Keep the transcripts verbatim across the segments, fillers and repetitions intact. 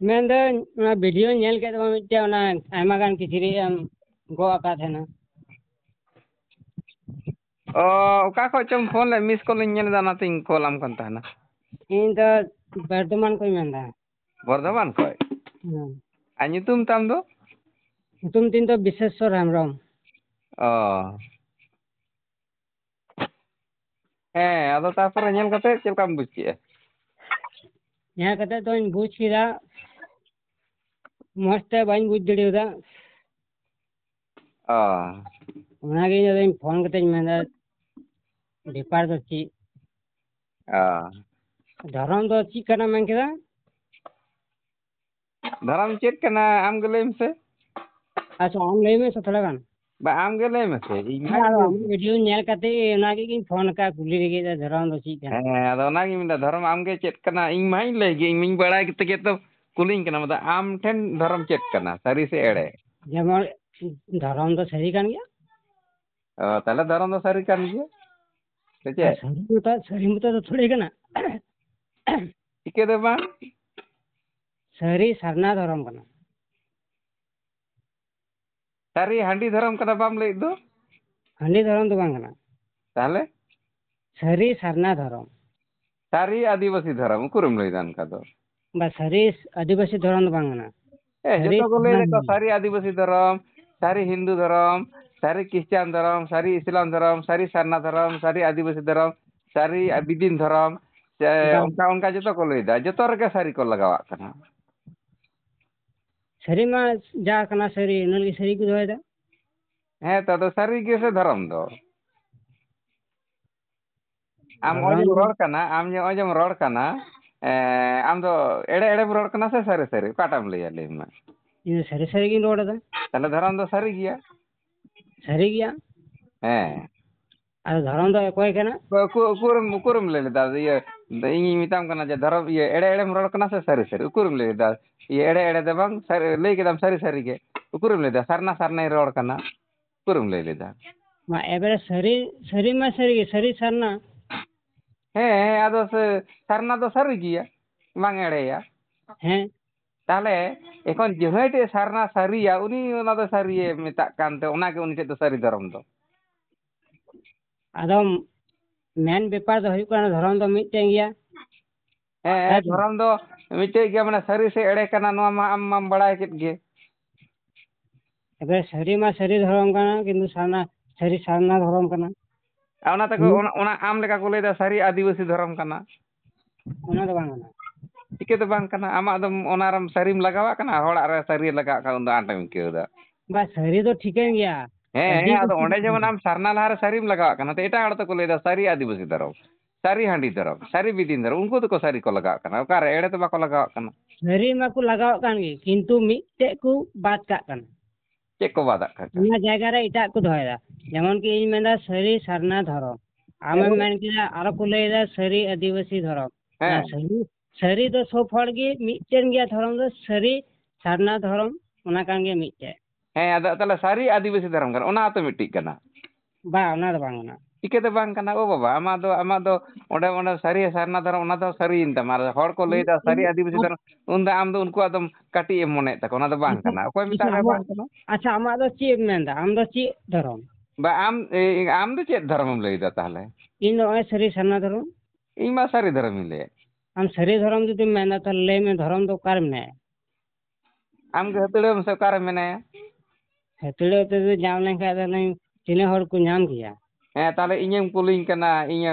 ᱢᱮᱱᱫᱟᱹᱧ, ᱚᱱᱟ ᱵᱷᱤᱰᱤᱭᱳᱧ ᱧᱮᱞ ᱠᱮᱫ ᱛᱟᱢᱟ ᱢᱤᱫᱴᱮᱱ, ᱚᱱᱟ ᱟᱭᱢᱟ ᱜᱟᱱ ᱠᱤᱪᱨᱤᱡ ᱮᱢ ᱜᱚᱜ ᱟᱠᱟᱫ ᱛᱟᱦᱮᱱᱟ᱾ ᱚ, ᱚᱠᱟ ᱠᱷᱚᱡ ᱪᱚᱢ ᱯᱷᱳᱱ ᱞᱮᱫ? ᱢᱤᱥ ᱠᱚᱞᱤᱧ ᱧᱮᱞ ᱮᱫᱟ, ᱚᱱᱟᱛᱤᱧ ᱠᱚᱞᱟᱢ ᱠᱟᱱ ᱛᱟᱦᱮᱱᱟ᱾ ᱤᱧ ᱫᱚ ᱵᱚᱨᱫᱷᱚᱢᱟᱱ ᱠᱷᱚᱡ ᱤᱧ ᱢᱮᱱᱫᱟ᱾ ᱵᱚᱨᱫᱷᱚᱢᱟᱱ ᱠᱷᱚᱡ? ᱦᱮᱸ᱾ ᱟᱨ ᱧᱩᱛᱩᱢ ᱛᱟᱢ ᱫᱚ? ᱧᱩᱛᱩᱢ ᱛᱤᱧ ᱫᱚ ᱵᱤᱥᱮᱥᱣᱚᱨ ᱦᱮᱢᱵᱨᱚᱢ᱾ ᱚ᱾ ᱦᱮᱸ, ᱟᱫᱚ ᱛᱟᱨᱯᱚᱨᱮ ᱧᱮᱞ ᱠᱟᱛᱮ ᱪᱮᱫ ᱞᱮᱠᱟᱢ ᱵᱩᱡᱽ ᱠᱮᱜᱼᱟ? ᱧᱮᱞ ᱠᱟᱛᱮ ᱫᱚᱧ ᱵᱩᱡᱽ ᱠᱮᱫᱟ, ᱢᱚᱡᱽ ᱛᱮ ᱵᱟᱹᱧ ᱵᱩᱡᱽ ᱫᱟᱲᱮᱭᱟᱫᱟ᱾ ᱚ᱾ ᱚᱱᱟᱜᱮ ᱤᱧ ᱟᱫᱚᱧ ᱯᱷᱳᱱ ᱠᱟᱛᱮᱧ ᱢᱮᱱᱫᱟ, ᱵᱮᱯᱟᱨ ᱫᱚ ᱪᱮᱫ? ᱚ᱾ ᱫᱷᱚᱨᱚᱢ ᱫᱚ ᱪᱮᱫ ᱠᱟᱱᱟ ᱢᱮᱱ ᱠᱮᱫᱟ? ᱫᱷᱚᱨᱚᱢ ᱪᱮᱫ ᱠᱟᱱᱟ, ᱟᱢ ᱜᱮ ᱞᱟᱹᱭ ᱢᱮᱥᱮ᱾ ᱟᱪᱪᱷᱟ, ᱟᱢ ᱞᱟᱹᱭ ᱢᱮᱥᱮ ᱛᱷᱚᱲᱟ ᱜᱟᱱ᱾ ᱵᱟ, ᱟᱢ ᱜᱮ ᱞᱟᱹᱭ ᱢᱮᱥᱮ, ᱤᱧ ᱢᱟ ᱟᱫᱚ ᱟᱢᱟᱜ ᱵᱷᱤᱰᱤᱭᱳᱧ ᱧᱮᱞ ᱠᱟᱛᱮ ᱚᱱᱟ ᱜᱮ ᱤᱧ ᱯᱷᱳᱱ ᱟᱠᱟᱫ, ᱠᱩᱞᱤ ᱞᱟᱹᱜᱤᱫ ᱫᱷᱚᱨᱚᱢ ᱫᱚ ᱪᱮᱫ ᱠᱟᱱᱟ? ᱦᱮᱸ, ᱟᱫᱚ ᱚᱱᱟᱜᱤᱧ ᱢᱮᱱᱫᱟ, ᱫᱷᱚᱨᱚᱢ ᱟᱢ ᱜᱮ ᱪᱮᱫ ᱠᱟᱱᱟ? ᱤᱧ ᱢᱟᱧ ᱞᱟᱹᱭ ᱜᱮ, ᱤᱧ ᱢᱟᱧ ᱵᱟᱲᱟᱭ ᱠᱟᱛᱮ ᱜᱮ ᱛᱚ ᱠᱩᱞᱤᱧ ᱠᱟᱱᱟ᱾ ᱟᱫᱚ ᱟᱢ ᱴᱷᱮᱱ ᱫᱷᱚᱨᱚᱢ ᱪᱮᱫ ᱠᱟᱱᱟ, ᱥᱟᱹᱨᱤ ᱥᱮ ᱮᱲᱮ? ᱡᱮᱢᱚᱱ ᱫᱷᱚᱨᱚᱢ ᱫᱚ ᱥᱟᱹᱨᱤ ᱠᱟᱱ ᱜᱮᱭᱟ᱾ ᱚ, ᱛᱟᱦᱞᱮ ᱫᱷᱚᱨᱚᱢ ᱫᱚ ᱥᱟᱹᱨᱤ ᱠᱟᱱ ᱜᱮᱭᱟ, ᱥᱮ ᱟᱨ ᱪᱮᱫ? ᱥᱟᱹᱨᱤ ᱢᱚᱛᱚ, ᱥᱟᱹᱨᱤ ᱢᱚᱛᱚ ᱫᱚ ᱛᱷᱚᱲᱮ ᱠᱟᱱᱟ᱾ ᱪᱤᱠᱟᱹ ᱫᱚ ᱵᱟᱝ? ᱥᱟᱹᱨᱤ ᱥᱟᱨᱱᱟ ᱫᱷᱚᱨᱚᱢ ᱠᱟᱱᱟ᱾ ᱥᱟᱹᱨᱤ ᱦᱟᱺᱰᱤ ᱫᱷᱚᱨᱚᱢ ᱠᱟᱱᱟ ᱵᱟᱢ ᱞᱟᱹᱭᱮᱫ ᱫᱚ? ᱦᱟᱺᱰᱤ ᱫᱷᱚᱨᱚᱢ ᱫᱚ ᱵᱟᱝ ᱠᱟᱱᱟ᱾ ᱛᱟᱦᱞᱮ? ᱥᱟᱹᱨᱤ ᱥᱟᱨᱱᱟ ᱫᱷᱚᱨᱚᱢ᱾ ᱥᱟᱹᱨᱤ ᱟᱹᱫᱤᱵᱟᱹᱥᱤ ᱫᱷᱚᱨᱚᱢ, ᱩᱠᱩᱨᱮᱢ ᱞᱟᱹᱭᱫᱟ ᱚᱱᱠᱟ ᱫᱚ? ᱵᱟ, ᱥᱟᱹᱨᱤ ᱟᱹᱫᱤᱵᱟᱹᱥᱤ ᱫᱷᱚᱨᱚᱢ ᱫᱚ ᱵᱟᱝ ᱠᱟᱱᱟ᱾ ᱮ, ᱥᱟᱹᱨᱤ ᱡᱚᱛᱚ ᱠᱚ ᱞᱟᱹᱭ ᱥᱟᱨᱱᱟ ᱞᱮᱠᱚ, ᱫᱷᱚᱨᱚᱢ᱾ ᱥᱟᱹᱨᱤ ᱟᱹᱫᱤᱵᱟᱹᱥᱤ ᱫᱷᱚᱨᱚᱢ, ᱥᱟᱹᱨᱤ ᱦᱤᱱᱫᱩ ᱫᱷᱚᱨᱚᱢ, ᱥᱟᱹᱨᱤ ᱠᱷᱨᱤᱥᱴᱟᱱ ᱫᱷᱚᱨᱚᱢ, ᱥᱟᱹᱨᱤ ᱥᱟᱨᱱᱟ ᱫᱷᱚᱨᱚᱢ, ᱥᱟᱹᱨᱤ ᱟᱹᱫᱤᱵᱟᱹᱥᱤ ᱫᱷᱚᱨᱚᱢ, ᱥᱟᱹᱨᱤ ᱵᱟᱝ᱾ ᱵᱤᱫᱤᱱ ᱫᱷᱚᱨᱚᱢ, ᱥᱮ ᱵᱟᱝ᱾ ᱚᱱᱠᱟ, ᱚᱱᱠᱟ ᱡᱚᱛᱚ ᱠᱚ ᱞᱟᱹᱭᱫᱟ, ᱡᱚᱛᱚ ᱨᱮᱜᱮ ᱥᱟᱹᱨᱤ ᱠᱚ ᱞᱟᱜᱟᱣᱟᱜ ᱠᱟᱱᱟ᱾ ᱥᱟᱹᱨᱤ ᱢᱟ ᱡᱟ ᱠᱟᱱᱟ ᱥᱟᱹᱨᱤ, ᱚᱱᱟ ᱞᱟᱹᱜᱤᱫ ᱥᱟᱹᱨᱤ ᱠᱚ ᱫᱚᱦᱚᱭᱮᱫᱟ᱾ ᱦᱮᱸ ᱛᱚ, ᱟᱫᱚ ᱥᱟᱹᱨᱤ ᱜᱮ ᱥᱮ ᱫᱷᱚᱨᱚᱢ ᱫᱚ? ᱟᱢ ᱱᱚᱜᱼᱚᱭ ᱫᱷᱚᱨᱚᱢ ᱡᱮᱢ ᱫᱚ ᱨᱚᱲ ᱠᱟᱱᱟ, ᱟᱢ ᱱᱚᱜᱼᱚᱭ ᱡᱮᱢ ᱨᱚᱲ ᱠᱟᱱᱟ, ᱮᱸ, ᱟᱢ ᱫᱚ ᱮᱲᱮ ᱮᱲᱮᱢ ᱨᱚᱲ ᱠᱟᱱᱟ ᱥᱮ ᱥᱟᱹᱨᱤ ᱥᱟᱹᱨᱤ? ᱚᱠᱟᱴᱟᱜ ᱮᱢ ᱞᱟᱹᱭᱟ, ᱞᱟᱹᱭ ᱢᱮ? ᱤᱧ ᱫᱚ ᱥᱟᱹᱨᱤ ᱥᱟᱹᱨᱤ ᱜᱤᱧ ᱨᱚᱲ ᱮᱫᱟ᱾ ᱛᱟᱦᱞᱮ ᱫᱷᱚᱨᱚᱢ ᱫᱚ ᱥᱟᱹᱨᱤ ᱜᱮᱭᱟ᱾ ᱥᱟᱹᱨᱤ ᱜᱮᱭᱟ᱾ ᱦᱮᱸ᱾ ᱟᱫᱚ ᱫᱷᱚᱨᱚᱢ ᱫᱚ ᱚᱠᱚᱭ ᱠᱟᱱᱟ? ᱚᱠᱚᱭ, ᱩᱠᱩ-, ᱩᱠᱩᱨᱮᱢ, ᱩᱠᱩᱨᱮᱢ ᱞᱟᱹᱭ ᱞᱮᱫᱟ? ᱤᱭᱟᱹ, ᱤᱧᱤᱧ ᱢᱮᱛᱟᱢ ᱠᱟᱱᱟ ᱡᱮ ᱫᱷᱚᱨᱚᱢ, ᱤᱭᱟᱹ, ᱮᱲᱮ ᱮᱲᱮᱢ ᱨᱚᱲ ᱠᱟᱱᱟ ᱥᱮ ᱥᱟᱹᱨᱤ ᱥᱟᱹᱨᱤ? ᱩᱠᱩᱨᱮᱢ ᱞᱟᱹᱭ ᱞᱮᱫᱟ? ᱤᱭᱟᱹ, ᱮᱲᱮ ᱮᱲᱮ ᱫᱚ ᱵᱟᱝ, ᱥᱟᱹᱨᱤ, ᱞᱟᱹᱭ ᱠᱮᱫᱟᱢ ᱥᱟᱹᱨᱤ ᱥᱟᱹᱨᱤ ᱜᱮ᱾ ᱩᱠᱩᱨᱮᱢ ᱞᱟᱹᱭ ᱞᱮᱫᱟ? ᱥᱟᱨᱱᱟ ᱥᱟᱨᱱᱟᱧ ᱨᱚᱲ ᱠᱟᱱᱟ᱾ ᱩᱠᱩᱨᱮᱢ ᱞᱟᱹᱭ ᱞᱮᱫᱟ? ᱢᱟ ᱮᱵᱟᱨᱮ ᱥᱟᱹᱨᱤ, ᱥᱟᱹᱨᱤ ᱢᱟ ᱥᱟᱹᱨᱤ ᱜᱮ, ᱥᱟᱹᱨᱤ ᱥᱟᱨᱱᱟ᱾ ᱦᱮᱸ, ᱦᱮᱸ, ᱟᱫᱚ ᱥᱮ-, ᱥᱟᱨᱱᱟ ᱫᱚ ᱥᱟᱹᱨᱤ ᱜᱮᱭᱟ, ᱵᱟᱝ ᱮᱲᱮᱭᱟ᱾ ᱦᱮᱸ᱾ ᱛᱟᱦᱚᱞᱮ ᱮᱠᱷᱚᱱ ᱡᱟᱦᱟᱸᱭ ᱴᱷᱮᱡ ᱥᱟᱨᱱᱟ ᱥᱟᱹᱨᱤᱭᱟ, ᱩᱱᱤ ᱚᱱᱟ ᱫᱚ ᱥᱟᱹᱨᱤᱭᱮ ᱢᱮᱛᱟᱜ ᱠᱟᱱᱛᱮ, ᱚᱱᱟᱜᱮ ᱩᱱᱤ ᱴᱷᱮᱡ ᱫᱚ ᱥᱟᱹᱨᱤ ᱫᱷᱚᱨᱚᱢ ᱫᱚ᱾ ᱟᱫᱚ ᱢᱮᱱ ᱵᱮᱯᱟᱨ ᱫᱚ ᱦᱩᱭᱩᱜ ᱠᱟᱱᱟ, ᱫᱷᱚᱨᱚᱢ ᱫᱚ ᱢᱤᱫᱴᱮᱱ ᱜᱮᱭᱟ᱾ ᱦᱮᱸ, ᱦᱮᱸ ᱦᱮᱸ᱾ ᱥᱮ? ᱫᱷᱚᱨᱚᱢ ᱫᱚ ᱢᱤᱫᱴᱮᱡ ᱜᱮᱭᱟ, ᱢᱟᱱᱮ ᱥᱟᱹᱨᱤ ᱥᱮ ᱮᱲᱮ ᱠᱟᱱᱟ, ᱱᱚᱣᱟ ᱢᱟ ᱟᱢ ᱢᱟᱢ ᱵᱟᱲᱟᱭ ᱠᱮᱫ ᱜᱮ᱾ ᱛᱚᱵᱮ ᱥᱟᱹᱨᱤ ᱢᱟ ᱥᱟᱹᱨᱤ ᱫᱷᱚᱨᱚᱢ ᱠᱟᱱᱟ, ᱠᱤᱱᱛᱩ ᱥᱟᱨᱱᱟ, ᱥᱟᱹᱨᱤ ᱥᱟᱨᱱᱟ ᱫᱷᱚᱨᱚᱢ ᱠᱟᱱᱟ᱾ ᱟᱨ ᱚᱱᱟ ᱛᱮᱠᱚ, ᱦᱩᱸ᱾ ᱚᱱᱟ, ᱚᱱᱟ ᱟᱢ ᱞᱮᱠᱟ ᱠᱚ ᱞᱟᱹᱭᱫᱟ ᱥᱟᱹᱨᱤ ᱟᱹᱫᱤᱵᱟᱹᱥᱤ ᱫᱷᱚᱨᱚᱢ ᱠᱟᱱᱟ᱾ ᱚᱱᱟ ᱫᱚ ᱵᱟᱝ ᱠᱟᱱᱟ᱾ ᱪᱤᱠᱟᱹᱛᱮ ᱵᱟᱝ ᱠᱟᱱᱟ? ᱟᱢᱟᱜ ᱫᱚ ᱚᱱᱟᱨᱮᱢ ᱥᱟᱹᱨᱤᱢ ᱞᱟᱜᱟᱣᱟᱜ ᱠᱟᱱᱟ, ᱦᱚᱲᱟᱜ ᱨᱮ ᱥᱟᱹᱨᱤ ᱞᱟᱜᱟᱜ ᱠᱷᱟᱱ ᱩᱱᱫᱚ ᱟᱸᱴᱮᱢ ᱟᱹᱭᱠᱟᱹᱣ ᱮᱫᱟ᱾ ᱵᱟ, ᱥᱟᱹᱨᱤ ᱫᱚ ᱴᱷᱤᱠᱟᱹᱱ ᱜᱮᱭᱟ᱾ ᱦᱮᱸ, ᱦᱮᱸ, ᱟᱹᱫᱤᱵᱟᱹᱥᱤ ᱟᱫᱚ ᱚᱸᱰᱮ ᱫᱷᱚᱨᱚᱢ ᱡᱮᱢᱚᱱ ᱠᱟᱱᱟ᱾ ᱟᱢ ᱥᱟᱨᱱᱟ ᱞᱟᱦᱟᱨᱮ ᱥᱟᱹᱨᱤᱢ ᱞᱟᱜᱟᱣᱟᱜ ᱠᱟᱱᱟ, ᱛᱚ ᱮᱴᱟᱜ ᱦᱚᱲ ᱫᱚᱠᱚ ᱞᱟᱹᱭᱫᱟ ᱥᱟᱹᱨᱤ ᱟᱹᱫᱤᱵᱟᱹᱥᱤ ᱫᱷᱚᱨᱚᱢ, ᱥᱟᱹᱨᱤ ᱦᱟᱺᱰᱤ ᱫᱷᱚᱨᱚᱢ, ᱥᱟᱹᱨᱤ ᱵᱤᱫᱤᱱ ᱫᱷᱚᱨᱚᱢ᱾ ᱩᱱᱠᱩ ᱫᱚᱠᱚ ᱥᱟᱹᱨᱤ ᱠᱚ ᱞᱟᱜᱟᱣᱟᱜ ᱠᱟᱱᱟ, ᱚᱠᱟᱨᱮ ᱮᱲᱮ ᱫᱚ ᱵᱟᱠᱚ ᱞᱟᱜᱟᱣᱟᱜ ᱠᱟᱱᱟ᱾ ᱥᱟᱹᱨᱤ ᱢᱟᱠᱚ ᱞᱟᱜᱟᱣᱟᱜ ᱠᱟᱱ ᱜᱮ, ᱠᱤᱱᱛᱩ ᱢᱤᱫᱴᱮᱡ ᱠᱚ ᱵᱟᱫ ᱠᱟᱜ ᱠᱟᱱᱟ᱾ ᱪᱮᱫ ᱠᱚ ᱵᱟᱫᱟᱜ ᱠᱟᱱᱟ? ᱚᱱᱟ ᱡᱟᱭᱜᱟ ᱨᱮ ᱮᱴᱟᱜ ᱠᱚ ᱫᱚᱦᱚᱭᱮᱫᱟ᱾ ᱡᱮᱢᱚᱱ ᱠᱤ ᱤᱧ ᱢᱮᱱᱫᱟ ᱥᱟᱹᱨᱤ ᱥᱟᱨᱱᱟ ᱫᱷᱚᱨᱚᱢ, ᱟᱢᱮᱢ ᱦᱮᱸ᱾ ᱢᱮᱱ ᱠᱮᱫᱟ ᱟᱨᱚ ᱠᱚ ᱞᱟᱹᱭᱫᱟ ᱥᱟᱹᱨᱤ ᱟᱹᱫᱤᱵᱟᱹᱥᱤ ᱫᱷᱚᱨᱚᱢ᱾ ᱦᱮᱸ᱾ ᱥᱟᱹᱨᱤ, ᱥᱟᱹᱨᱤ ᱫᱚ ᱥᱚᱵ ᱦᱚᱲ ᱜᱮ ᱢᱤᱫᱴᱮᱱ ᱜᱮᱭᱟ ᱫᱷᱚᱨᱚᱢ ᱫᱚ, ᱥᱟᱹᱨᱤ ᱥᱟᱨᱱᱟ ᱫᱷᱚᱨᱚᱢ, ᱚᱱᱟ ᱠᱟᱱ ᱜᱮᱭᱟ ᱢᱤᱫᱴᱮᱡ᱾ ᱦᱮᱸ, ᱟᱫᱚ ᱛᱟᱦᱚᱞᱮ ᱥᱟᱹᱨᱤ ᱟᱹᱫᱤᱵᱟᱹᱥᱤ ᱫᱷᱚᱨᱚᱢ ᱠᱟᱱᱟ, ᱚᱱᱟ ᱦᱚᱸᱛᱚ ᱢᱤᱫᱴᱤᱡ ᱠᱟᱱᱟ᱾ ᱵᱟ, ᱚᱱᱟ ᱫᱚ ᱵᱟᱝ ᱠᱟᱱᱟ᱾ ᱪᱤᱠᱟᱹᱛᱮ ᱵᱟᱝ ᱠᱟᱱᱟ? ᱳ ᱵᱟᱵᱟ, ᱟᱢᱟᱜ ᱫᱚ, ᱟᱢᱟᱜ ᱫᱚ ᱚᱸᱰᱮ, ᱚᱸᱰᱮ ᱥᱟᱹᱨᱤ ᱥᱟᱨᱱᱟ ᱫᱷᱚᱨᱚᱢ, ᱚᱱᱟ ᱫᱚ ᱥᱟᱹᱨᱤᱭᱮᱱ ᱛᱟᱢᱟ᱾ ᱟᱨ ᱦᱚᱲ ᱠᱚ ᱞᱟᱹᱭᱫᱟ ᱥᱟᱹᱨᱤ ᱟᱹᱫᱤᱵᱟᱹᱥᱤ ᱫᱷᱚᱨᱚᱢ, ᱩᱱᱫᱚ ᱟᱢ ᱫᱚ ᱩᱱᱠᱩᱣᱟᱜ ᱫᱚᱢ ᱠᱟᱹᱴᱤᱡ ᱮᱢ ᱢᱚᱱᱮᱭᱮᱫ ᱛᱟᱠᱚᱣᱟ, ᱚᱱᱟ ᱫᱚ ᱵᱟᱝ ᱟᱪᱪᱷᱟ, ᱠᱟᱱᱟ᱾ ᱚᱠᱚᱭ ᱢᱮᱛᱟᱜ ᱟᱪᱪᱷᱟ, ᱢᱮᱭᱟ ᱟᱢᱟᱜ, ᱵᱟᱝ ᱠᱟᱱᱟ? ᱟᱪᱪᱷᱟ, ᱟᱢᱟᱜ ᱫᱚ ᱪᱮᱫ ᱮᱢ ᱢᱮᱱᱫᱟ? ᱟᱢ ᱫᱚ ᱪᱮᱫ ᱫᱷᱚᱨᱚᱢ? ᱵᱟ, ᱟᱢ, ᱮ, ᱟᱢ ᱫᱚ ᱪᱮᱫ ᱫᱷᱚᱨᱚᱢᱮᱢ ᱞᱟᱹᱭᱫᱟ ᱛᱟᱦᱚᱞᱮ? ᱤᱧ ᱫᱚ ᱱᱚᱜᱼᱚᱭ ᱥᱟᱹᱨᱤ ᱥᱟᱨᱱᱟ ᱫᱷᱚᱨᱚᱢ᱾ ᱤᱧ ᱢᱟ ᱥᱟᱹᱨᱤ ᱫᱷᱚᱨᱚᱢᱤᱧ ᱞᱟᱹᱭᱮᱫ᱾ ᱟᱢ ᱥᱟᱹᱨᱤ ᱫᱷᱚᱨᱚᱢ ᱡᱩᱫᱤᱢ ᱢᱮᱱᱫᱟ, ᱛᱟᱦᱚᱞᱮ ᱞᱟᱹᱭ ᱢᱮ, ᱫᱷᱚᱨᱚᱢ ᱫᱚ ᱚᱠᱟᱨᱮ ᱢᱮᱱᱟᱭᱟ? ᱟᱢᱜᱮ ᱦᱟᱹᱛᱲᱟᱹᱣ ᱢᱮᱥᱮ, ᱚᱠᱟᱨᱮ ᱢᱮᱱᱟᱭᱟ? ᱦᱟᱹᱛᱲᱟᱹᱣ ᱛᱮᱫᱚ ᱧᱟᱢ ᱞᱮᱱᱠᱷᱟᱡ ᱫᱚ ᱦᱩᱱᱟᱹᱝ ᱛᱤᱱᱟᱹᱜ ᱦᱚᱲ ᱠᱚ ᱧᱟᱢ ᱠᱮᱭᱟ᱾ ᱦᱮᱸ, ᱛᱟᱦᱚᱞᱮ ᱤᱧᱮᱢ ᱠᱩᱞᱤᱧ ᱠᱟᱱᱟ, ᱤᱧ,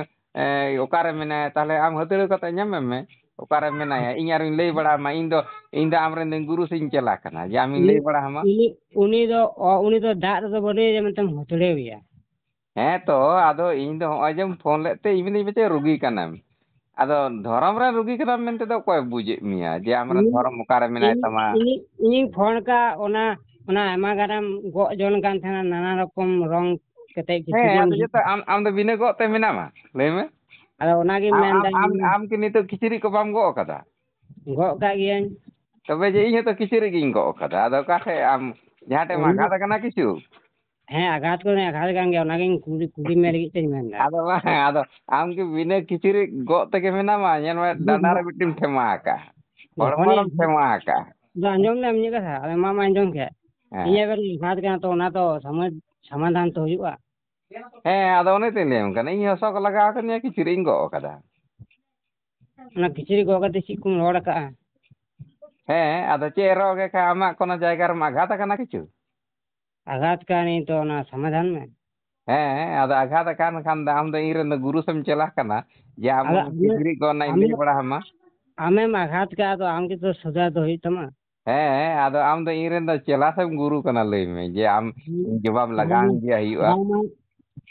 ᱮ, ᱚᱠᱟᱨᱮ ᱢᱮᱱᱟᱭᱟ? ᱛᱟᱦᱚᱞᱮ ᱟᱢ ᱦᱟᱹᱛᱲᱟᱹᱣ ᱠᱟᱛᱮ ᱧᱟᱢᱮᱢ ᱢᱮ, ᱚᱠᱟᱨᱮ ᱢᱮᱱᱟᱭᱟ? ᱤᱧ ᱟᱨᱤᱧ ᱞᱟᱹᱭ ᱵᱟᱲᱟ ᱟᱢᱟ, ᱤᱧ ᱫᱚ, ᱤᱧ ᱫᱚ ᱟᱢᱨᱮᱱ ᱜᱩᱨᱩ ᱥᱮᱧ ᱪᱮᱞᱟ ᱠᱟᱱᱟ, ᱡᱮ ᱟᱢᱤᱧ ᱩᱱᱤ, ᱞᱟᱹᱭ ᱵᱟᱲᱟ ᱟᱢᱟ᱾ ᱩᱱᱤ, ᱩᱱᱤ ᱫᱚ, ᱚ, ᱩᱱᱤ ᱫᱚ ᱫᱟᱜ ᱨᱮᱫᱚ ᱵᱟᱹᱱᱩᱭᱟ ᱡᱮ ᱢᱮᱱᱛᱮᱢ ᱦᱟᱹᱛᱲᱟᱹᱣ ᱮᱭᱟ᱾ ᱦᱮᱸ ᱛᱚ, ᱟᱫᱚ ᱤᱧ ᱫᱚ ᱦᱚᱸᱜᱼᱚᱭ ᱡᱮᱢ ᱯᱷᱳᱱ ᱞᱮᱫ ᱛᱮ, ᱤᱧ ᱢᱮᱱᱫᱟᱹᱧ ᱯᱟᱪᱮᱫ ᱨᱩᱜᱤ ᱠᱟᱱᱟᱢ᱾ ᱟᱫᱚ ᱫᱷᱚᱨᱚᱢ ᱨᱮᱱ ᱨᱩᱜᱤ ᱠᱟᱱᱟᱢ ᱢᱮᱱᱛᱮ ᱫᱚ ᱚᱠᱚᱭ ᱵᱩᱡᱮᱫ ᱢᱮᱭᱟ ᱡᱮ ᱟᱢᱨᱮᱱ ᱩᱱᱤ, ᱫᱷᱚᱨᱚᱢ ᱚᱠᱟᱨᱮ ᱢᱮᱱᱟᱭ ᱤᱧ, ᱛᱟᱢᱟ? ᱤᱧ, ᱤᱧᱤᱧ ᱯᱷᱳᱱ ᱠᱟᱜ ᱚᱱᱟ, ᱚᱱᱟ ᱟᱭᱢᱟ ᱜᱟᱱᱮᱢ ᱜᱚᱜ ᱡᱚᱱ ᱠᱟᱱ ᱛᱟᱦᱮᱱᱟ, ᱱᱟᱱᱟ ᱨᱚᱠᱚᱢ ᱨᱚᱝ ᱠᱟᱛᱮ ᱦᱮᱸ, ᱠᱤᱪᱨᱤᱡ ᱮᱢ ᱟᱫᱚ ᱡᱚᱛᱚ ᱟᱢ, ᱟᱢ ᱫᱚ ᱵᱤᱱᱟᱹ ᱜᱚᱜ ᱛᱮ ᱢᱮᱱᱟᱢᱟ? ᱞᱟᱹᱭ ᱢᱮ᱾ ᱟᱫᱚ ᱚᱱᱟᱜᱤᱧ ᱟᱢ, ᱟᱢ, ᱢᱮᱱᱫᱟ ᱟᱢ, ᱤᱧ ᱟᱢ ᱠᱤ ᱱᱤᱛᱚᱜ ᱠᱤᱪᱨᱤᱡ ᱠᱚ ᱵᱟᱢ ᱜᱚᱜ ᱟᱠᱟᱫᱟ? ᱜᱚᱜ ᱠᱟᱜ ᱜᱤᱭᱟᱹᱧ᱾ ᱛᱚᱵᱮ ᱡᱮ ᱤᱧ ᱦᱚᱸᱛᱚ ᱠᱤᱪᱨᱤᱡ ᱜᱤᱧ ᱜᱚᱜ ᱟᱠᱟᱫᱟ, ᱟᱫᱚ ᱚᱠᱟ ᱴᱷᱮᱡ ᱟᱢ ᱡᱟᱦᱟᱸ ᱴᱷᱮᱡ ᱮᱢ ᱚᱱᱟ ᱟᱜᱷᱟᱛ ᱟᱠᱟᱱᱟ ᱠᱤᱪᱷᱩ? ᱦᱮᱸ, ᱟᱜᱷᱟᱛ ᱠᱚᱫᱚᱧ ᱟᱜᱷᱟᱛ ᱠᱟᱱ ᱜᱮᱭᱟ, ᱚᱱᱟᱜᱤᱧ ᱠᱩᱞᱤ, ᱠᱩᱞᱤ ᱢᱮ ᱞᱟᱹᱜᱤᱫ ᱛᱤᱧ ᱢᱮᱱᱫᱟ᱾ ᱟᱫᱚ ᱵᱟᱝ, ᱟᱫᱚ ᱟᱢ ᱠᱤ ᱵᱤᱱᱟᱹ ᱠᱤᱪᱨᱤᱡ ᱜᱚᱜ ᱛᱮᱜᱮ ᱢᱮᱱᱟᱢᱟ? ᱧᱮᱞ ᱢᱮ, ᱤᱧ ᱰᱟᱸᱰᱟ ᱨᱮ ᱦᱚᱸ ᱢᱤᱫᱴᱮᱱ ᱴᱷᱮᱢᱟ ᱟᱠᱟᱜᱼᱟ᱾ ᱦᱚᱲᱢᱚ ᱡᱚᱠᱷᱚᱱᱤᱧ ᱨᱮᱢ ᱥᱮᱢᱟ ᱟᱠᱟᱜᱼᱟ᱾ ᱟᱫᱚ ᱟᱸᱡᱚᱢ ᱞᱮᱢ ᱤᱧᱟᱹᱜ ᱠᱟᱛᱷᱟ, ᱟᱫᱚ ᱢᱟ, ᱢᱟ ᱟᱸᱡᱚᱢ ᱠᱮᱫ᱾ ᱦᱮᱸ᱾ ᱤᱧᱟᱹᱜ ᱵᱮᱱ ᱞᱟᱦᱟ ᱠᱟᱱᱟ, ᱛᱚ ᱚᱱᱟ ᱛᱚ ᱥᱚᱢᱚᱭ ᱥᱚᱢᱟᱫᱷᱟᱱ ᱛᱚ ᱦᱩᱭᱩᱜᱼᱟ᱾ ᱦᱮᱸ, ᱟᱫᱚ ᱚᱱᱮ ᱛᱚᱧ ᱞᱟᱹᱭᱟᱢ ᱠᱟᱱᱟ, ᱤᱧ ᱦᱚᱸ ᱥᱚᱠ ᱞᱟᱜᱟᱣ ᱠᱟᱹᱫᱤᱧᱟ, ᱠᱤᱪᱨᱤᱡ ᱤᱧ ᱜᱚᱜ ᱟᱠᱟᱫᱟ᱾ ᱚᱱᱟ ᱠᱤᱪᱨᱤᱡ ᱜᱚᱜ ᱠᱟᱛᱮ ᱪᱮᱫ ᱠᱚᱢ ᱨᱚᱲ ᱟᱠᱟᱜᱼᱟ? ᱦᱮᱸ, ᱟᱫᱚ ᱪᱮᱫ ᱨᱚᱲ ᱜᱮ ᱠᱷᱟᱱ, ᱟᱢᱟᱜ ᱠᱳᱱᱳ ᱡᱟᱭᱜᱟ ᱨᱮᱢ ᱟᱜᱷᱟᱛ ᱟᱠᱟᱱᱟ ᱠᱤᱪᱷᱩ? ᱟᱜᱷᱟᱛ ᱠᱟᱹᱱᱟᱹᱧ ᱛᱚ, ᱚᱱᱟ ᱥᱚᱢᱟᱫᱷᱟᱱ ᱢᱮ᱾ ᱦᱮᱸ, ᱟᱫᱚ ᱟᱜᱷᱟᱛ ᱟᱠᱟᱱ ᱠᱷᱟᱱ ᱫᱚ ᱟᱢ ᱫᱚ ᱤᱧ ᱨᱮᱱ ᱫᱚ ᱜᱩᱨᱩ ᱥᱮᱢ ᱪᱮᱞᱟ ᱠᱟᱱᱟ, ᱡᱮ ᱟᱢ ᱟᱫᱚ ᱩᱱᱤ ᱟᱢᱮ-, ᱠᱤᱪᱨᱤᱡ ᱜᱚᱜ ᱨᱮᱱᱟᱜ ᱤᱧ ᱞᱟᱹᱭ ᱟᱢᱮ-, ᱵᱟᱲᱟ ᱟᱢᱟ? ᱟᱢᱮᱢ ᱟᱜᱷᱟᱛ ᱠᱟᱜᱼᱟ, ᱟᱫᱚ ᱟᱢ ᱜᱮᱛᱚ ᱥᱚᱡᱟ ᱫᱚ ᱦᱩᱭᱩᱜ ᱛᱟᱢᱟ᱾ ᱦᱮᱸ, ᱟᱫᱚ ᱟᱢ ᱫᱚ ᱤᱧ ᱨᱮᱱ ᱫᱚ ᱪᱮᱞᱟ ᱥᱮᱢ ᱜᱩᱨᱩ ᱠᱟᱱᱟ, ᱞᱟᱹᱭ ᱢᱮ, ᱡᱮ ᱟᱢ ᱦᱩᱸ᱾ ᱤᱧ ᱡᱚᱵᱟᱵ ᱞᱟᱜᱟᱣ ᱵᱟᱝ, ᱤᱧ ᱜᱮ ᱦᱩᱭᱩᱜᱼᱟ᱾ ᱵᱟᱝᱢᱟ,